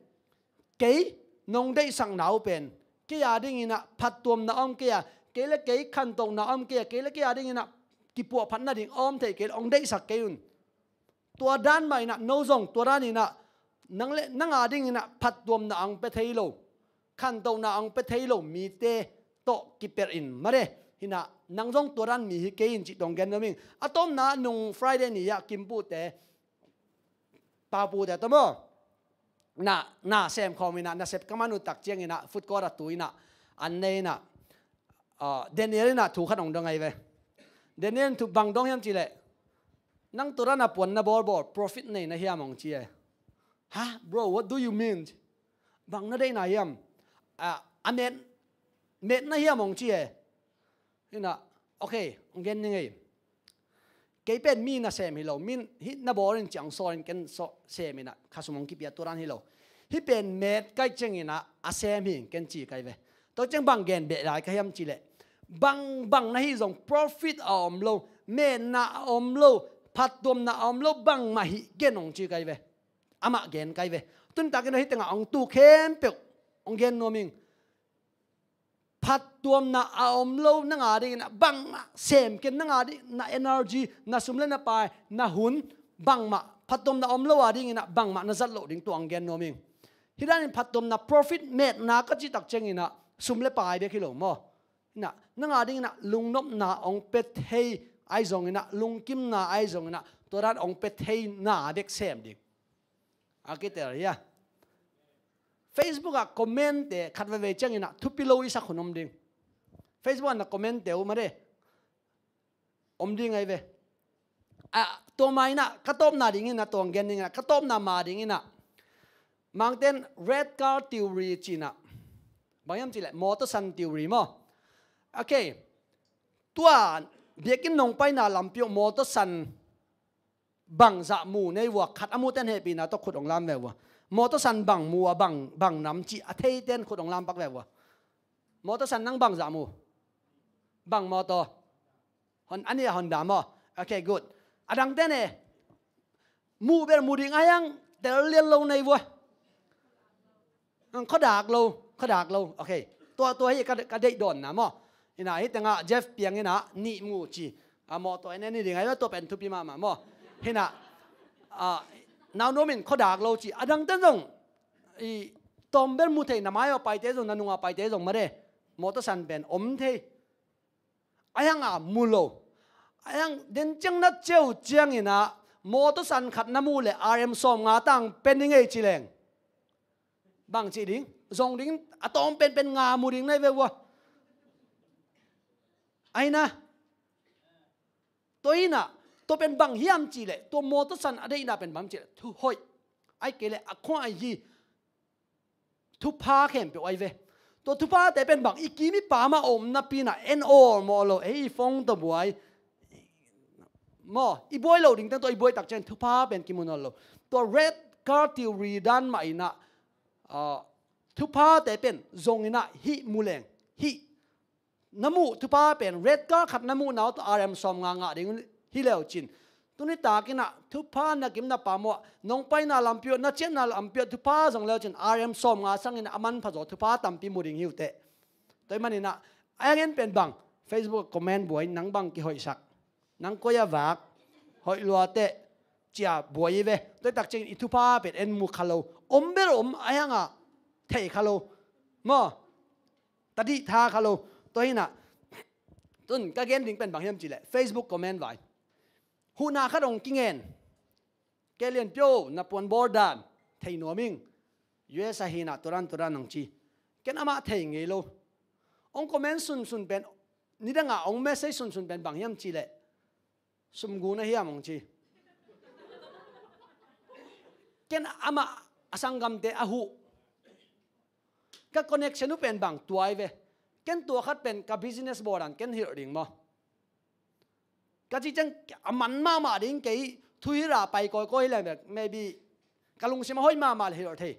kei nong deihsakna uh pen kei a dingin ah phattuamna a om kei a, kei le kei khantohna a om kei a, kei le kei a dingin ah kipuahphat nading a om thei kei leh hong deihsak kei un. Tua dan mah in ah no zong tua danin ah nang le nang a dingin ah phattuamna a hong pia thei lo, khantohna a hong pia thei lo mite tawh kipelh in mare. Hi-in ah nang zong tua dan mi hi kei in cih tua hong gen nuam ing. A tawpna nung Friday ni ah Kim Pu te, Pau Pu te tawh maw, na, na sem khawm in ah, nasep ka man uh tak ciangin ah food court ah tu in ah an nei in ah, ah, Daniel in ah thu khat hong dong ahi ve. Daniel in thu bang dong hiam cih leh, nang tua dan a puanna bawlbawl profit nei na hiam hong ci e. "Ha, bro, what do you mean?" Bang na deihna hiam? A, a met, metna hiam hong ci e. Hi na, okay, hong gen ning ei. Kei pen mi nasem hi lo, min hih na bawlin ciang sawlin ken sawh semin ah khasum hong kipia tua dan hi lo. Hih pen met kai ciangin ah a sem hi ken ci kai ve. Tua ciang bang gen beh lai ka hiam cih leh, bang, bang na hih zong profit a om lo, metna a om lo, phattuamna a om lo, bangmah hih gen hong ci kai ve. Amah gen kai ve. Tun takin hih tengah hong tu khempeuh hong gen nuam ing. Phattuamna a om lo nang a dingin ah bangmah sem ken, nang a ding na energy, na sum le na pai, na hun, bangmah phattuamna a om lo a dingin ah bangmah na zat loh ding tua hong gen nuam ing. Hih danin phattuamna profit metna ka cih tak ciangin ah sum le pai bek hi lo maw. Hi na, nang a dingin ah lungnopna hong pia thei ahi zongin ah, lungkimna ahi zongin ah, tua dan hong pia theina bek sem ding. A kitel hia. Facebook ah comment te khat veivei ciangin ah thupi lo i sak hun om ding. Facebook ah na comment te uh mah de. Om ding ahi ve. A, tua ma in ah, ka tawpna dingin ah, tua hong gen dingin ah, ka tawpna ma dingin ah, Mangten red car theory ci-in ah, bang hiam cih leh mawtaw san theory maw. Okay. Tua biakinn nong paina lampi uh mawtaw san bangzah mu nei vua, khat a muten hehpihna tawh khut hong lam ve vua. Mawtaw san bang mu a, bang, bang nam cih a theiten khut hong lam pak ve vua. Mawtaw san nang bangzah mu? Bang mawtaw? Hon-, a nih a Honda maw? Okay, good. A dangte ne, muh bel mu ding a hiang, tel lian lo nei vua. Khuadak lo, khuadak lo. Okay. Tua, tua hi ka, ka deih dawnna maw. Hi na, hih tengah Jeff piang in ah nih mu ci. A, mawtaw en en hi ding a, tua pen thupi mahmah maw. Hi na, a, nau nuam in khuadak lo ci. A dangte zong i tawm bel mu thei, na mai a paite zong, na nung a paite zong mah de. Mawtaw san pen om thei. A hiang a mu lo. A hiang den ciang na ciau ciangin ah mawtaw san khat na mu leh R M sawmnga tang pia ning ei ci leng, bang ci ding? Zong ding, a tawm penpen nga mu ding na hi ve vua. Ahi na. Tua hi na, tua pen bang hiam cih leh, tua mawtaw san a deihna pen bang cih leh, thuhoih. Ahih kei leh a khua ahi hi. Thupha khempeuh ahi ve. Tua thuphate pen bang, i kim i pam a om napi in ah en awlmawh lo, ei i phone tawh buai. Maw, i buai lo ding teng tua i buai tak ciang thupha pen kimu nawn lo. Tua red car theory dan mah in ah, ah, thuphate pen zong in ah hih mu leng, hih na muh thupha pen red car khat na muhna uh tawh R M sawmnga ngah ding hi leu cin. Tuni takin ah thupha na kim na pam uh ah, nong paina lampi uh, na ciahna lampi uh thupha zong leu cin, R M sawmnga sangin a manpha zaw thupha tampi mu ding hi uh teh. Tua ahih manin ah, a hiang en pen bang, Facebook comment buai, nang bang kihoihsak, nang koi a vak, hoih lua teh, ci-a buai hi ve. Tua hi tak ciangin i thupha pen en mu kha lo. Om bel om, a hiang a thei kha lo. Maw? Tadih tha kha lo. Tua hi na, tun ka gen ding pen bang hiam cih leh Facebook comment vai. Huhna khat hong kingen. Kei Lian Pio, na puan bawl dan thei nuam ing. U S a hi na, tua dan tua dan hong ci. Ken amah thei ngei lo. Hong comment sunsun pen, nidang a hong message sunsun pen bang hiam cih leh, sum gu na hiam hong ci. Ken amah a sanggamte a huh. Ka connection uh pen bang tua hi ve. Ken tua khat pen ka business bawl dan ken hilh ding maw. Ka cih ciang a man mahmah ding kei, thuhilh a pai kawikawi hi leng bek, maybe ka lungsim a hoih mahmah leh hilh thei.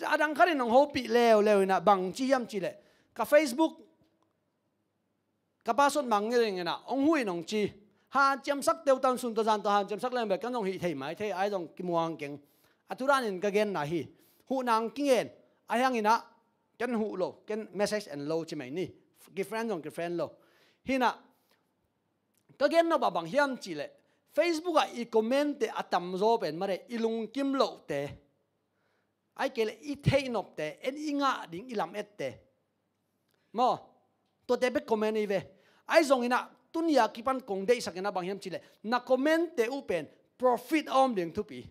A dang khat in hong hopih leuleu in ah bang ci hiam cih leh, ka Facebook ka password mangngilh ing in ah, hong huh in hong ci. Hanciamsak teutan, sun tawh zan tawh hanciamsak leng bek, ken zong hih thei mai thei, ahi zong kimuang keng. A thu danin ka genna hi. Huhna hong kingen, a hiang in ah, ken huh lo, ken message en lo ci mai ni. Ki friend zong ki friend lo. Hi na, ka gen nop ah bang hiam cih leh, Facebook ah i comment te a tamzaw pen mah de, i lungkim lohte. Ahih kei leh i theih nopte, en i ngah ding i lam ette. Maw? Tuate bek comment hi ve. Ahi zongin ah, tuni a kipan kong deihsak in ah bang hiam cih leh, na comment te uh pen profit a om ding thupi.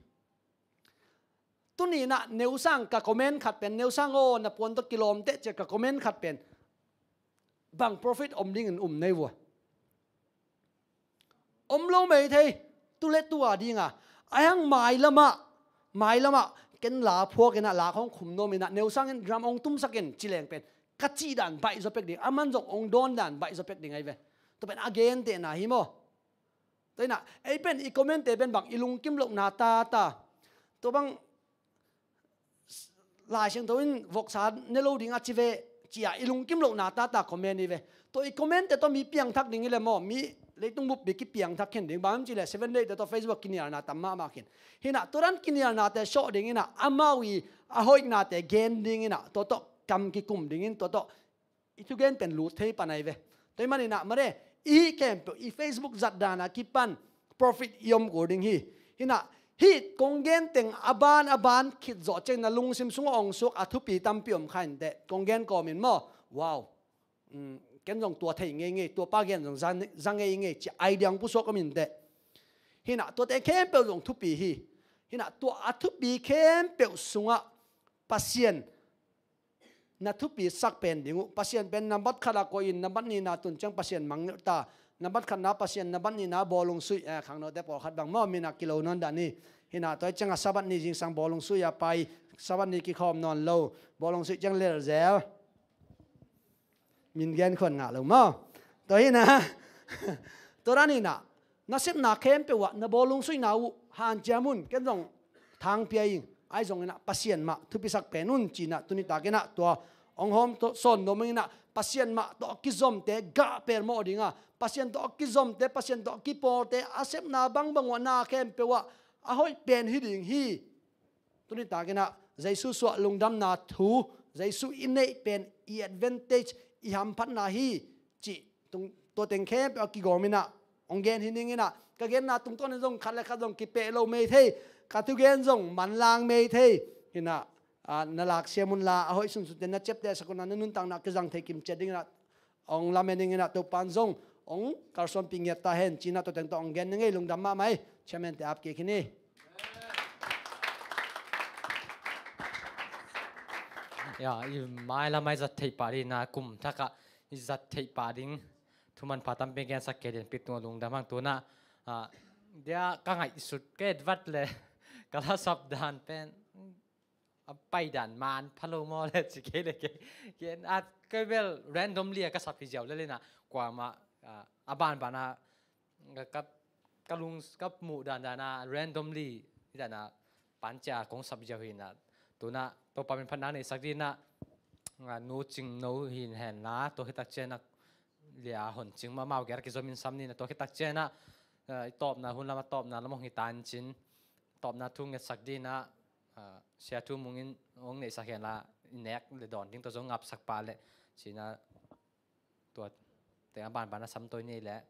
Tuni in ah, neusang ka comment khat pen, neusang aw, na puan tawh kilawm teh ci-a ka comment khat pen, bang profit om dingin um nei vua. Om lo mei thei, tu le tu a ding a. A hiang mailam ah, mailamah ken la phuak inah, la khawng khum nuam inah, neu sangin drum hong tumsak in ci leng pen ka cih dan baih zaw pek ding, aman zong hong dawn dan baih zaw pek ding ahi ve. Tua pen a gentehna hi maw. Tua inah ei pen i comment-te pen bang i lungkim lohna tata, tua bang Lai Siangtho in voksa ne lo ding a ci ve, ci-a i lungkim lohna tata comment hi ve. Tua i comment-te tawh mi piangthak ding hi leh maw, mi leitung buppi kipiangthak khin ding. Bang hiam cih leh Seven Day-te tawh Facebook kinialna tam mahmah khin. Hi inah tua dan kinialnate sawh ding inah, amau i a hoihnate gen ding inah, tua tawh kam kikum ding in, tua tawh i thugen pen lut thei pan ahi ve. Tua ahih manin ah mare, i hih khempeuh, i Facebook zat dan a kipan profit i om kul ding hi. Hi inah hih kong gen teng a ban a ban khit zawh ciangin na lungsim sungah hong suak a thupi tampi om kha inteh. Kong gen kawmin maw. Wow. Mm, ken zong tua thei ngeingei, tua pa gen zong za, za ngeingei ci-a idea hong pusuak om inteh. Hi inah tuate khempeuh zong thupi hi. Hi inah tua a thupi khempeuh sungah Pasian na thupisak pen ding uh. Pasian pen nambat khat a koih in, nambat nihna tun ciang Pasian mangngilh ta. Nambat khatna Pasian, nambat nihna bawlung suih, eh, khangnote pawlkhat bang maw, min a kilo nawn dan hi. Hi inah tua ciangah Sabbath ni zingsang bawlung suih a pai, Sabbath ni kikhawm nawn lo, bawlung suih ciang lel zel. Min gen khuan ngah lo maw. Tua hi inah. Tua dan hi inah nasepna khempeuh ah na bawlung suihna uh hanciam un, ken zong thang pia ing. Ahi zong inah Pasian mah thupisak pen un ci inah tuni tak inah tua hong hawm sawn nuam ing inah, Pasian mah tawh a kizomte gah pelmawh ding a, Pasian tawh a kizomte, Pasian tawh a kipawlte a sepna bangbang uh a na khempeuh ah a hoih pen hi ding hi. Tuni tak inah Jesu suah lungdamna thu, Jesu i neih pen i advantage, i hamphatna hi cih tua teng khempeuh a kigawm inah hong gen hi ning inah, ka genna tungtawn in zong khat le khat zong kipeh lo mei thei, ka thugen zong manlang mei thei. Hi inah, ah, na laksiam unla, a hoih sunsunte na ciaptehsak unla, na nuntakna kizang thei kimciat ding inah hong lamen ing inah, Topa'n zong hong kalsuanpih ngiat ta hen ci inah tua teng tawh hong gen ning ei. Lungdam mahmah ei. Chairman-te ap kik hi ni. Ya, i mailam ah i zat theih pah ding inah, kum thak ah i zat theih pah ding thu manpha tampi gensak kei ding, pi tung a lungdam hang. Tu inah, ah, dia ka ngaihsut, ka etvat le ka lasap dan pen a paidan man pha lo maw le ci kei le kei. Kei a, kei bel randomly a ka sap hi ziau le le inah, kuamah, ah, a banban a ka, ka, ka lung, ka muh dandan a randomly hi dan a pan cia kong sap ziau hi inah. Tu inah Topa min phatna neisak ding inah, ah, Nu Cing No hi hen la, tua khit tak ciang inah lia hon cing mahmah uh, gel kizom in sam ni inah, tua khit tak ciang inah, ah, i tawpna hun lam, a tawpna lam hong hi ta in cin, tawpna thu ngetsak ding inah, ah, Sia Thu Mung in hong neihsak hen la, i nek le dawn ding tawh zong ngapsak pah leh ci inah, tua teng a banban a sam toi ni leh.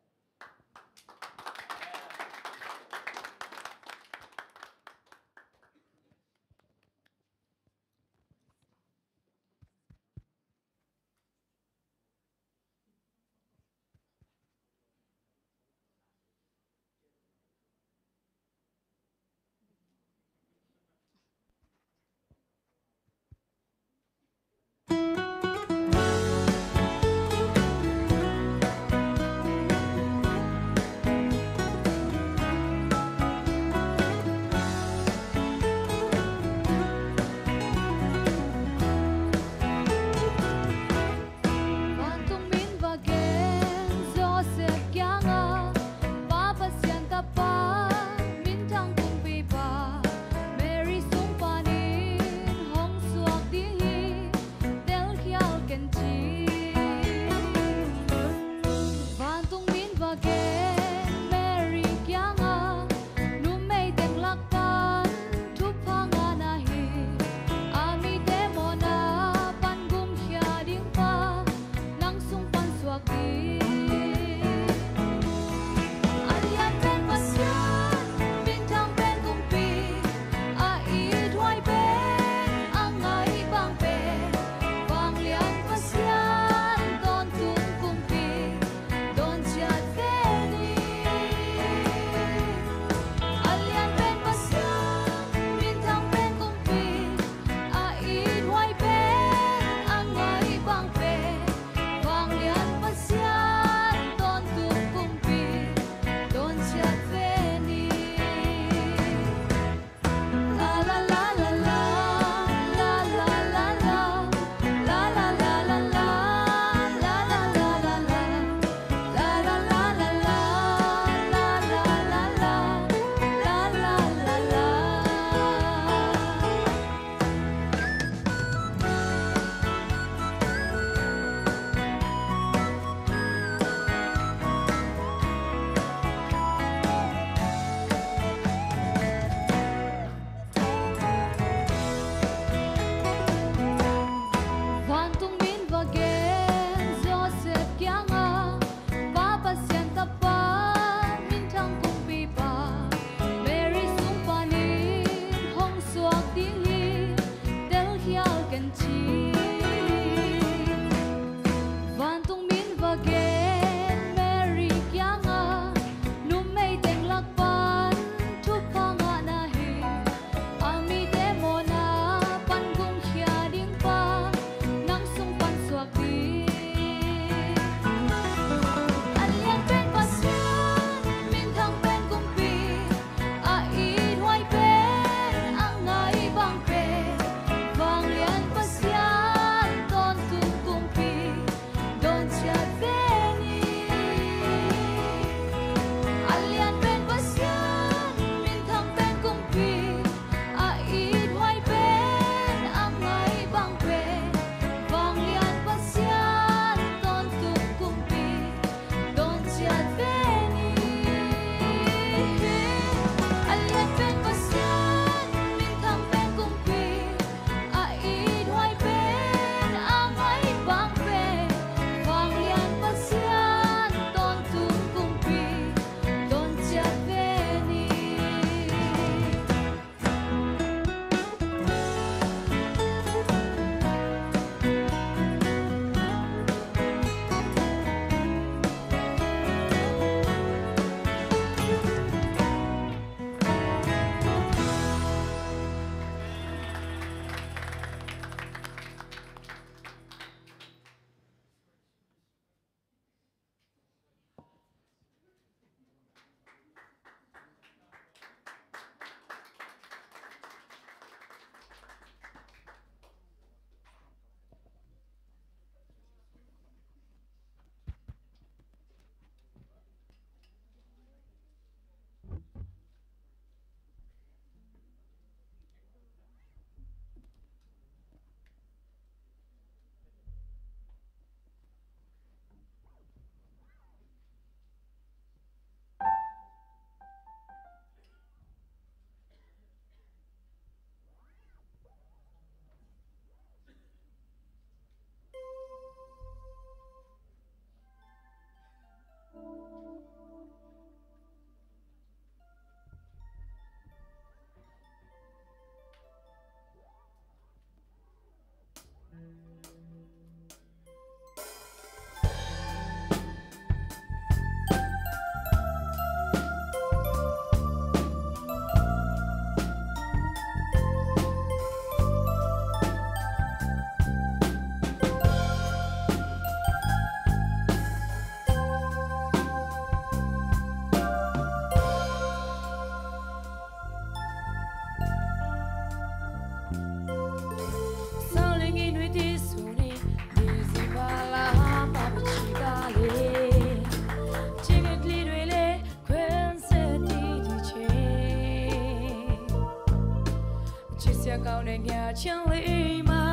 ကောင်းတဲ့ညချမ်းလေးမှာ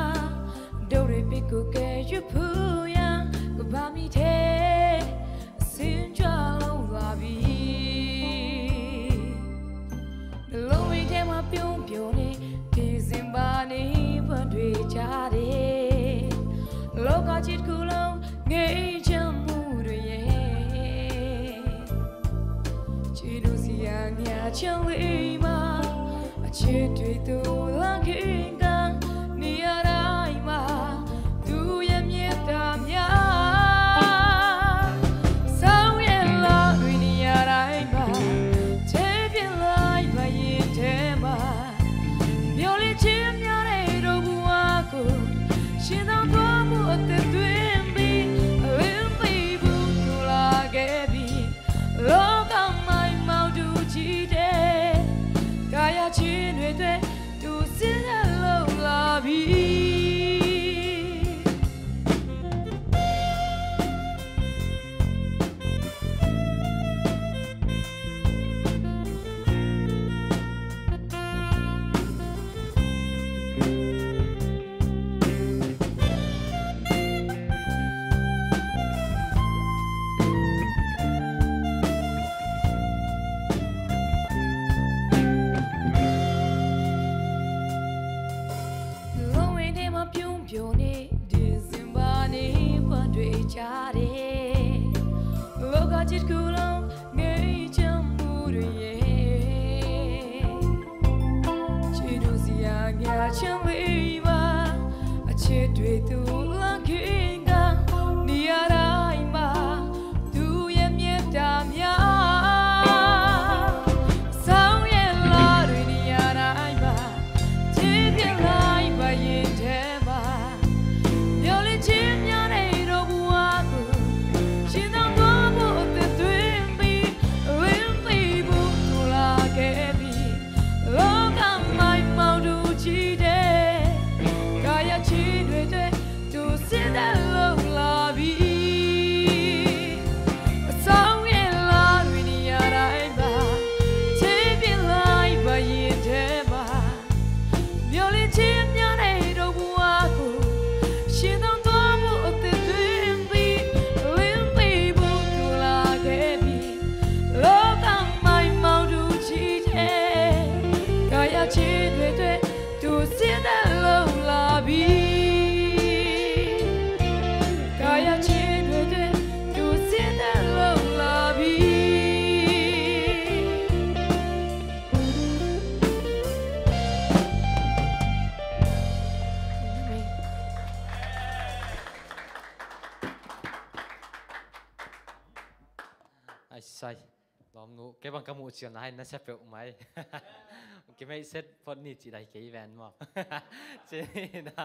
ဒို့ရစ်ပစ်ကိုကဲရဖူးရန် ကဘာမီထဲ ဆင်းကြလို့လာပြီ။ နှလုံးတွေထဲမှာပြုံးပြုံးနေ ဒီဇင်ဘာနေ့ ဘွဲ့တွေချတယ်။ လောကကြီးတစ်ခုလုံး ငြိမ်းချမ်းမှုတွေရဲ့ ချစ်လို့စရာညချမ်းလေးမှာ အချစ်တွေသူလာခင်က နေရာတိုင်းမှာ သူရဲ့မျက်နှာများ ဆောင်ရဲ့လမ်းတွေ နေရာတိုင်းမှာ ထည့်ပြလိုက်ပါ ရင်ထဲမှာ မျှော်လင့်ခြင်းများနဲ့ တို့ဘဝကို ရှင်သန်သွားဖို့ အသက်သွင်းပြီး အလင်းပေးဖို့ လိုလာခဲ့ပြီ။ လောကမိုင်မောင်တူကြီးတဲ့ ကာယချင်းတွေအတွက် သူစင်တဲ့လုံလာပြီ။ လုံးဝင်းထဲမှာပြုံးပြုံးနေ ဒီဇင်ဘာနေ့ ဘွဲ့တွေချတယ်။ လောကကြီးတစ်ခုလုံး ငြိမ်းချမ်းမှုတွေရဲ့ ချစ်တို့စရာညချမ်းလေးမှာ အချစ်တွေသူလာခင်က နေရာတိုင်းမှာ သူရဲ့မျက်နှာများ ဆောင်ရဲ့လမ်းတွေ နေရာတိုင်းမှာ ထည့်ပြလိုက်ပါ ရင်ထဲမှာ မျှော်လင့်ခြင်းများနဲ့ တို့ဘဝကို ရှင်သန်သွားဖို့ အသက်သွင်းပြီး အလင်းပေးဖို့ လိုလာခဲ့ပြီ။ လောကမိုင်မောင်တူကြီးတဲ့ ကာယချင်းတွေအတွက် သူစင်တဲ့လုံလာပြီ။ အဆောင်ရဲ့လမ်းတွေ နေရာတိုင်းမှာ ထည့်ပြလိုက်ပါ ရင်ထဲမှာ မျှော်လင့်ခြင်းများနဲ့ တို့ဘဝကို ရှင်သန်သွားဖို့ အသက်သွင်းပြီး အလင်းပေးဖို့ လိုလာခဲ့ပြီ။ လောကမိုင်မောင်တူကြီးတဲ့ ကာယချင်းတွေအတွက် သူစင်တဲ့လုံလာပြီ။ ကာယချင်းတွေအတွက် သူစင်တဲ့လုံလာပြီ။ ไอ้ไซลอมหนูแกบังกะหมูเจียวนะให้นะเสพเปลวไหม แกไม่เซ็ตพอดนี่จีได้แกอีแวนมอ จีนะ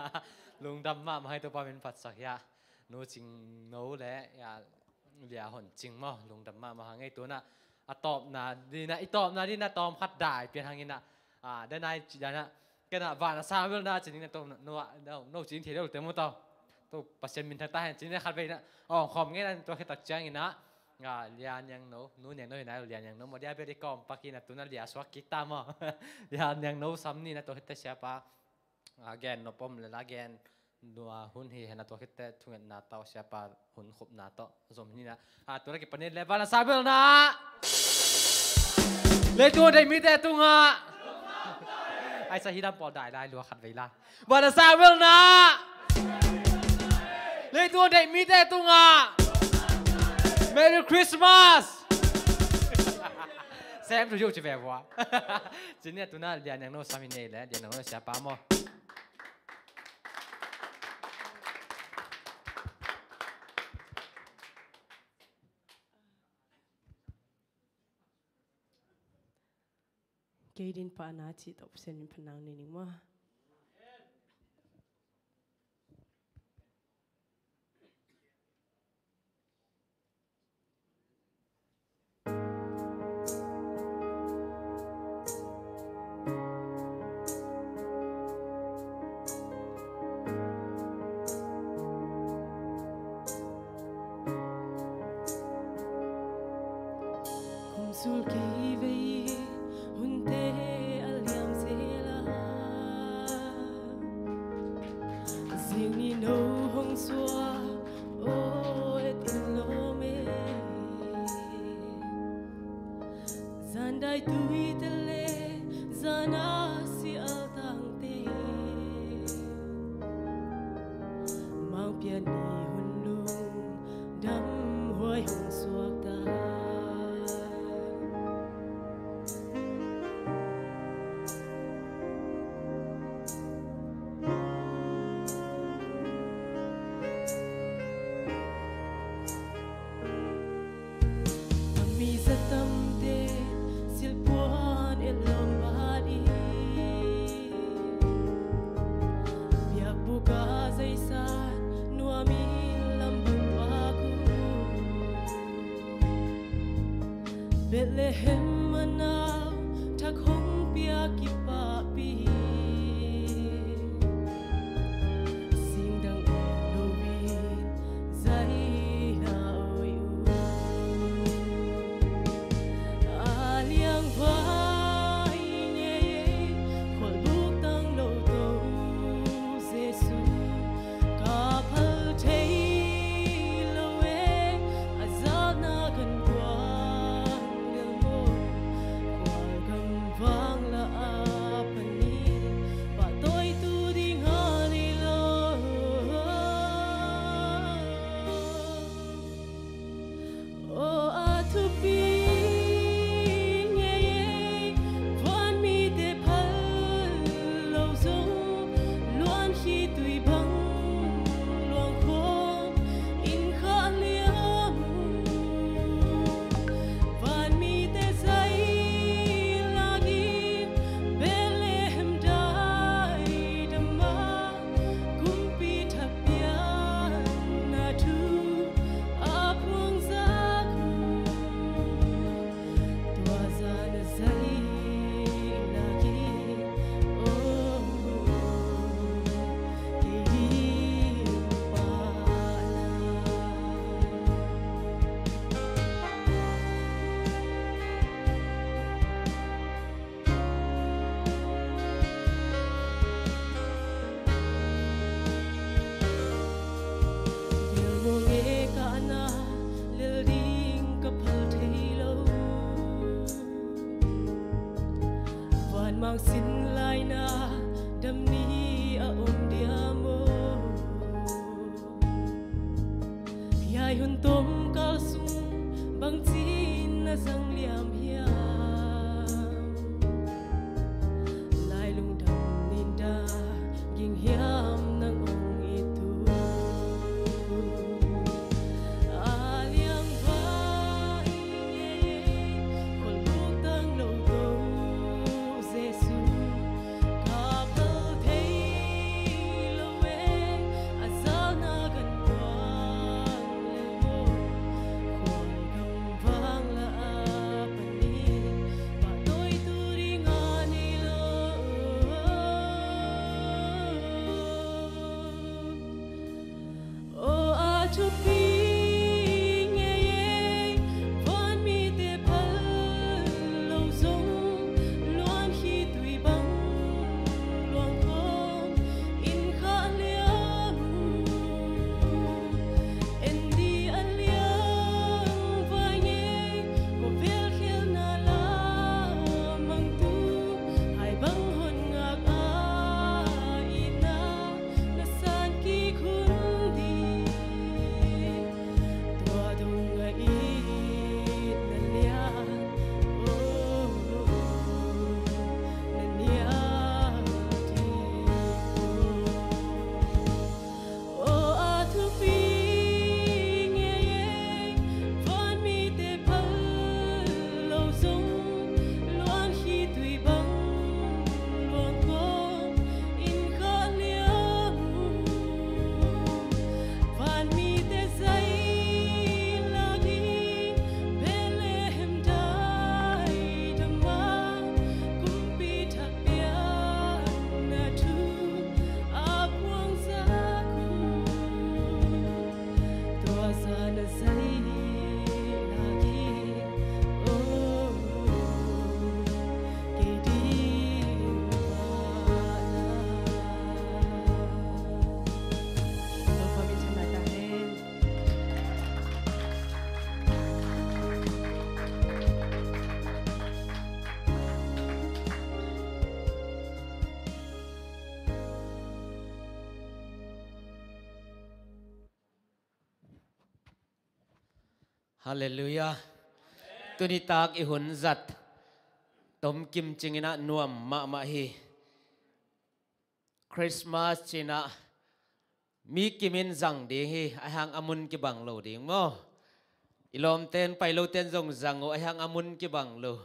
ลุงดำมากมาให้ตัวปลาเป็นผัดสักยะ หนูจริงหนูแหละ อย่า เลียหนจริงมอ ลุงดำมากมาหาไงตัวน่ะ อ่ะ ตอบนะดีนะ อีตอบนะดีนะ ตอบขัดได้ เปลี่ยนทางนี้นะ อ่า ได้นายจีได้นะ แกน่ะ หวานซาเวลนะ จีนี่นะ ตัวโนโนจีนเทียนเดียวเต็มหมดตัว ตัวเปอร์เซ็นต์มินทางใต้ จีนี่ขัดไปนะ อ๋อ ขอมงี้นะ ตัวแค่ตักเจียงนี้นะ อ่า เลียนยังหนู หนูยังหนูนะ เลียนยังหนู หมดยาเบรีกอมปากีนะ ตัวน่ะ เลียสวักกิตามอ เลียนยังหนูซ้ำนี่นะ ตัวเฮตเตเชียปา อ่า แกนนปมเลยละแกน นัวหุ่นฮีเห็นนะ ตัวคิดแต่ทุงเงินนาเตาเสียปาหุ่นขบนาเตาสมนี่นะ อ่า ตัวนักกิจปนิดเลย บานาซาเบลนะ เลยตัวได้มีแต่ตุงอ่ะ ไอ้สะฮีดำปอดได้ได้หรือว่าขัดเวลา บานาซาเบลนะ เลยตัวได้มีแต่ตุงอ่ะ Merry Christmas แซมตัวยุคจะแบบว่า จีเนี่ยตัวน่ะ เดียนยังโนซามินเน่แหละ เดียนยังโนเสียปามอ Kei din pa na ci top sen min panang ni ning ma. Kum sul kei vei hunte a liam zel a. Lai tuite le zana sial tangte, Mangpian ni hun lungdam huai hong suakta. A mi zatamte silpuan etlawm bat i, biakbuk a zeisat nuam i, lambu a ku Bethlehem a nau thak hong piak kipahpi, singdang et lo in zaina oi uh. A liangvai ngei e, khualbuk tang lo to Jesu, ka phal thei lo e, a zatna kan kuang lel maw? Khual gam vang la a panin pahtawitu ding a nei lo. Aw, a thupi ngei e, vanmite phal lo zong, luankhitui bang luang khawng in khah liam uh. Vanmite zai lakin Bethlehem daidam a, kumpi thak pianna thu a phuang zak uh. Tua zan a zai lakin, oh, kei hi pahna. Lel mawng e, kahna lel ding ka phal thei lo. Vanmang sin laina dam ni a om diam aw? Hiai hun tomkal sung bangcin na zang liam hiam? Lai lungdam ninda ging hiam nang ong it uh? A liangvai ngei e, khualbuk tang lo to Jesu, ka phal thei lo e, a zatna kan kuang lel maw? Khual gam vang la a panin Halleluiah. Tuni tak i hun zat tomkim cingin ah nuam mahmah hi. Christmas ci-in ah mi kimin zang ding hi, ahi hang a mun kibang lo ding maw. I lawmten pai loten zong zang uh, ahi hang a mun kibang lo.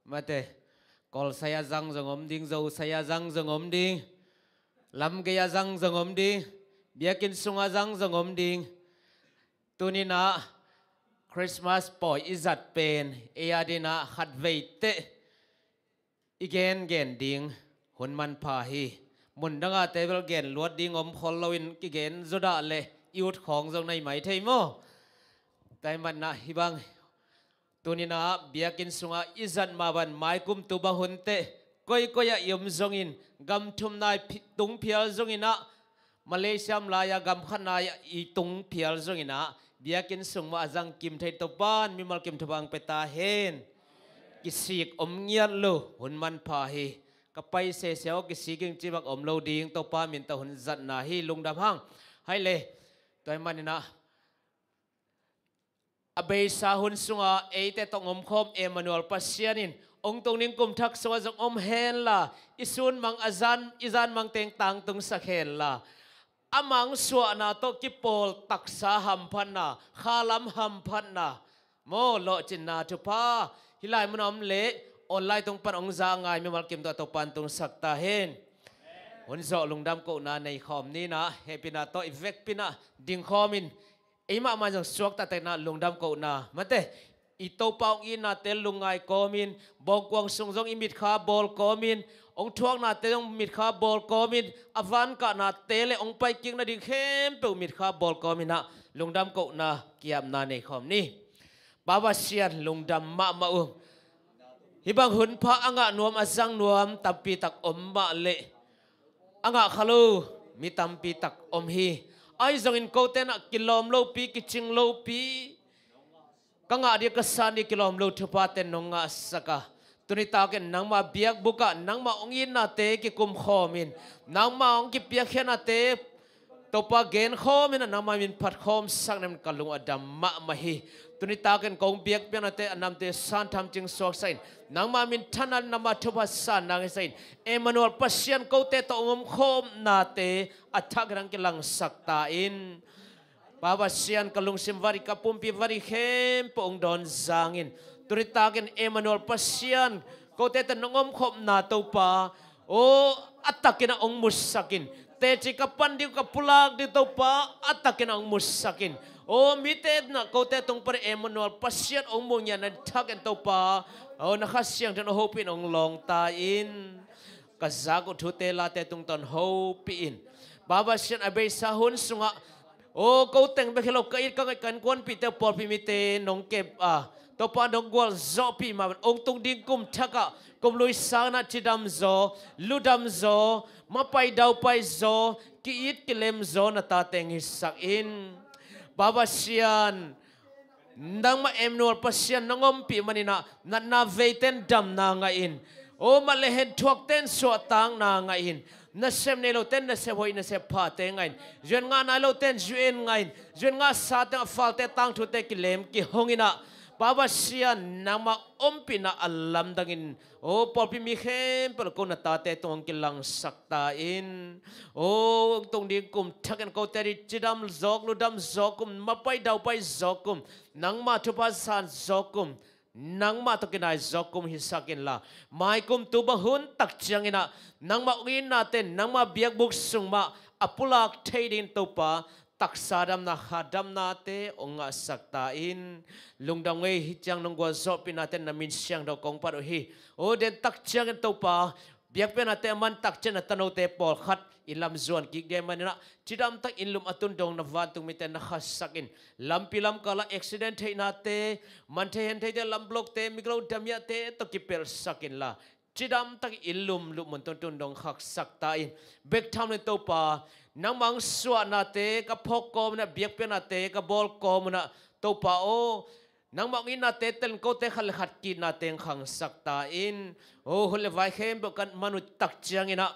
Mate, Kawlsai a zang zong om ding, Zosai a zang zong om ding, lamgei a zang zong om ding, biakinn sung a zang zong om ding. Tuni-in ah Christmas pawi i zat pen ei adingin ah khatvei teh i gengen ding hun manpha hi. Mun dang a te bel gen luat ding om khol loin kigen zaw dah leh i ut khawng zong na hi mai thei maw. Tua ahih manin ah hih bang tuni-in ah biakinn sungah i zat mah bang mai kum tu bang hun teh koikoi ah i om zongin, gam thum nai phi-, tung phial zongin ah, Malaysia om lai-a gam khat nai-ah i tung phial zongin ah, biakinn sung mah a zang kim thei Topa'n mimal kim thupha hong pia ta hen. Kisik om ngiat lo, hun manpha hi. Ka pai sese aw, kisik ing ci bang om lo ding, Topa min tawh hun zatna hi, lungdam hang. Hai le, tua ahih manin ah a beisa hun sungah eite tawh hong omkhawm Emmanuel Pasian in hong tung ding kum thak sungah zong om henla, i sun mang a zan, i zan mang teng tangtungsak henla, a mang suahna tawh kipawl taksa hamphatna, khalam hamphatna, maw, lawhcinna thupha hih lai munah om leh online tung pan hong za a ngai mimal kim tawh Topa'n tungsak ta hen. Hun zawh lungdam kohna nei khawm ni-in ah, hehpihna tawh i vekpi-in ah dingkhawm in, ei mahmah zong suakta teh-in ah lungdam kohna, mate, i Topa hong itnate lungngai kawmin, bawngkuang sung zong i mitkha bawl kawmin, hong thuaknate zong mitkha bawl kawmin, a van kahnate le hong paikik nading khempeuh mitkha bawl kawmin ah lungdam kohna, ki-apna nei khawm ni. Pa Pasian, lungdam mahmah uh. Hih bang hunpha a ngah nuam, a zang nuam tampi tak om mah leh, a ngah kha lo mi tampi tak om hi. Ahi zongin kote in ah kilawm lopi, kicing lopi, ka ngah ding, ka san ding kilawm lo thuphate nong ngahsak a, tuni takin nangma biakbuk ah nangma hong itnate kikum khawmin, nangma hong kipiakkhiatnate Topa gen khawmin ah nangma min phat khawmsak na hih manin ka lung a dam mahmah hi. Tuni takin kong biakpiaknate a namte san thamcing suaksak in, nangma min thanna, nangma thupha sanna hong hisak in, Emmanuel Pasian kote tawh hong omkhawmnate a thak in hong kilangsak ta in. Pa Pasian, ka lungsim vat hi, ka pumpi vat hi, khempeuh hong dawn zang in. Tuni takin Emmanuel Pasian kote tawh nong omkhawmna Topa, aw, a takin ah hong musak in. Teci ka pan ding, ka pulak ding Topa, a takin ah hong musak in. Aw, mite in ah kote tung pan Emmanuel Pasian hong mu ngiat na hih takin Topa, aw, na Kha Siangtho in hong hopih in, hong lawng ta in. Ka zak uh thute late tungtawn hopih in. Pa Pasian, a beisa hun sungah, aw, ko teng bek hi lo, ka it ka ngaih, ka innkuanpihte, pawlpi mite nong kep a, Topa nong gualzawhpih mah bangin hong tung ding kum thak ah, kum lui sangin ah cidam zaw, ludam zaw, mapai daupai zaw, ki-it kilem zaw na tate hong hisak in. Pa Pasian, nangmah Emmanuel Pasian nong ompih manin ah, natna veite in damna ngah in. Aw, mah leh hen thuakte in suahtakna ngah in. Nasep nei lote in nasep hoih, nasep phate ngah in. U N ngah nai lote in U N ngah in. U N ngahsate in a falte tangthute kilem kihong in ah, Pa Pasian, nangmah ompihna a lamdang in, aw, pawlpi mi khempeuh ko na tate tung hong kilangsak ta in. Aw, tung ding kum thak in kote ading cidam zawk, ludam zawk kum, mapai daupai zawk kum, nangma thupha san zawk kum, nangmah tawh kinai zawk kum hisak inla, mai kum tu bang hun tak ciangin ah, nangmah hong itnate, nangmah biakbuk sung mah a pulak thei dingin Topa, taksa damna, kha damnate hong ngahsak ta in. Lungdam ngei, hih ciang nong gualzawhpihnate na min siangtho kong phat uh hi. Aw, den tak ciangin Topa, biakpiaknate a man tak ciangin a tanote pawlkhat i lam zuan kik ding ahih manin ah, cidam tak inn lum a tun dong na vantung mite na khasak in. Lampi lamkal ah accident theihnate, man thei hen theite, lam blockte, migilo damiahte tawh kipelhsak inla, cidam tak inn lum, lum mun tuntun dong khaksak ta in. Bek tham loin Topa, nangmah hong suahnate ka phawk kawm un ah, biakpiaknate ka bawl kawm un ah, Topa aw, nangmah hong itnate telin kote khat le khat ki-itnate hong khangsak ta in. Aw, hun le vai khempeuh ka man uh tak ciangin ah,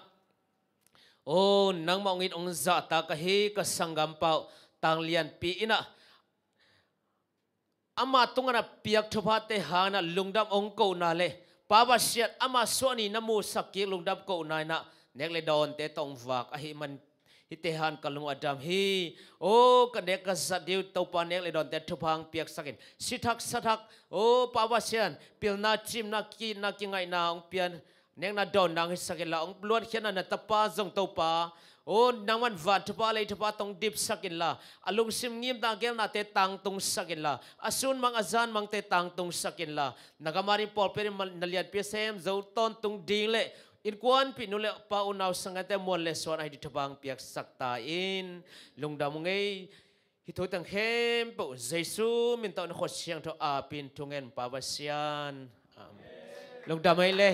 aw, nangmah hong it hong zahtak ahi ka sanggampa uh Tang Lianpi in ah, ama tungah na piak thuphate hangin ah lungdam hong kohna le Pa Pasian ama suah ni na musak kik lungdam kohna in ah nek le dawnte tawh hong vak ahih man hihte hangin ka lung a dam hi. O ka nek ka zat ding uh Topa, nek le dawnte thupha hong piaksak in, si thak sa thak, o Pa Pasian, pilna, cimna, ki-itna, kingaihna hong pia in, nekna dawnna hong hisak inla, hong luankhiatna na tapa zong Topa, o nangman van thupha lei thupha tawh hong dipsak inla, a lungsim ngimna gelnate tangtungsak inla, a sun mang a zan mangte tangtungsak inla, na gam a ding pawlpi a ding na lianpi sem zo tawntung ding le innkuanpih nu le pa unau sanggente muan le suan a hi ding thupha hong piaksak ta in. Lungdam ung ei. Hih thu teng khempeuh Jesu min tawh na khut siangtho apin thungen Pa Pasian. Amen. Lungdam ei le.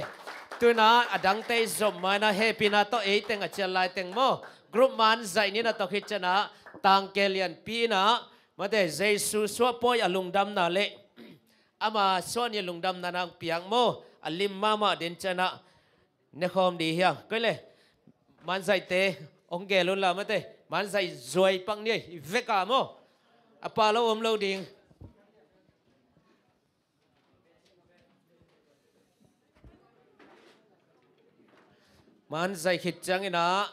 Tu in ah a dangte i zom ma in ah hehpihna tawh ei teng a cial lai teng maw, group man zaih ni in ah tawh khit ciangin ah tangke lianpi in ah, mate, Jesu suahpawi a lungdamna le ama suah ni a lungdamna na hong piak maw, a lim mahmah ding ciangin ah ne khawm ding hi hang. Koi le, manzaihte hong gel un la, mate, manzaih zuai pak ni ei, i vek a maw, a pa lo om lo ding. Manzaih khit ciangin ah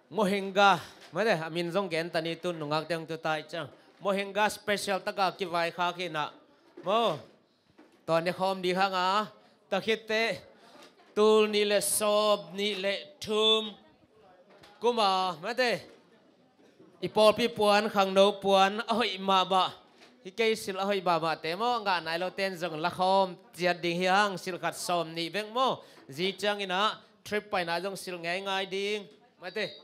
Mohinga, mate, a min zong gen ta ni, tu nungakte hong tu ta hi ciang. Mohinga special taka kivaikhak hi in ah maw, tua ne khawm ding hang a, ta khit teh tul nih le sawm nih le thum kum a, mate, i pawlpi puan, khangno puan a hoih mahmah, hih kei silh a hoih mahmahte maw, a ngah nai lote in zong la khawm ciat ding hi hang, silh khat sawm nih bek maw. Zing ciangin ah trip paina zong silh ngeingai ding, mate.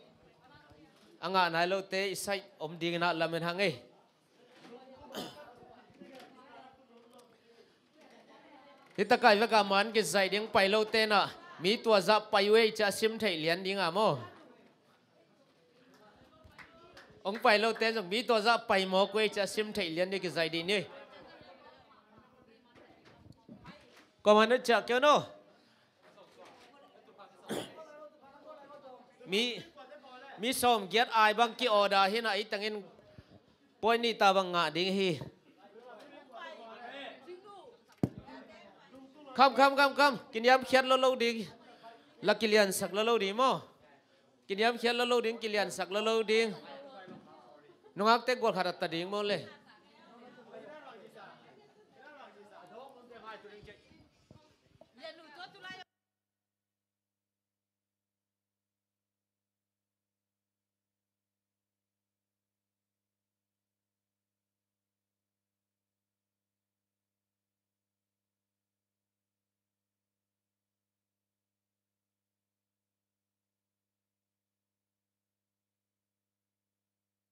A ngah nai lote i saih om ding in ah lamen hang ei. Hih takai vek a man kizaih ding pai lote in ah mi tua zah pai uh ei ci a sim theih lian ding a maw. Hong pai lote zong mi tua zah pai mawk uh ei ci a sim theih lian ding kizaih ding ni. Kuaman na ciah kei un aw. Mi, mi sawmgiat ai bang ki-order hi in ah, ei tengin point nih ta bang ngah ding hi. Kham, kham, kham, kham. Kiniamkhiat lo lo ding. La kiliansak lo lo ding maw. Kiniamkhiat lo lo ding, kiliansak lo lo ding. Nungakte gual khat a ta ding maw le.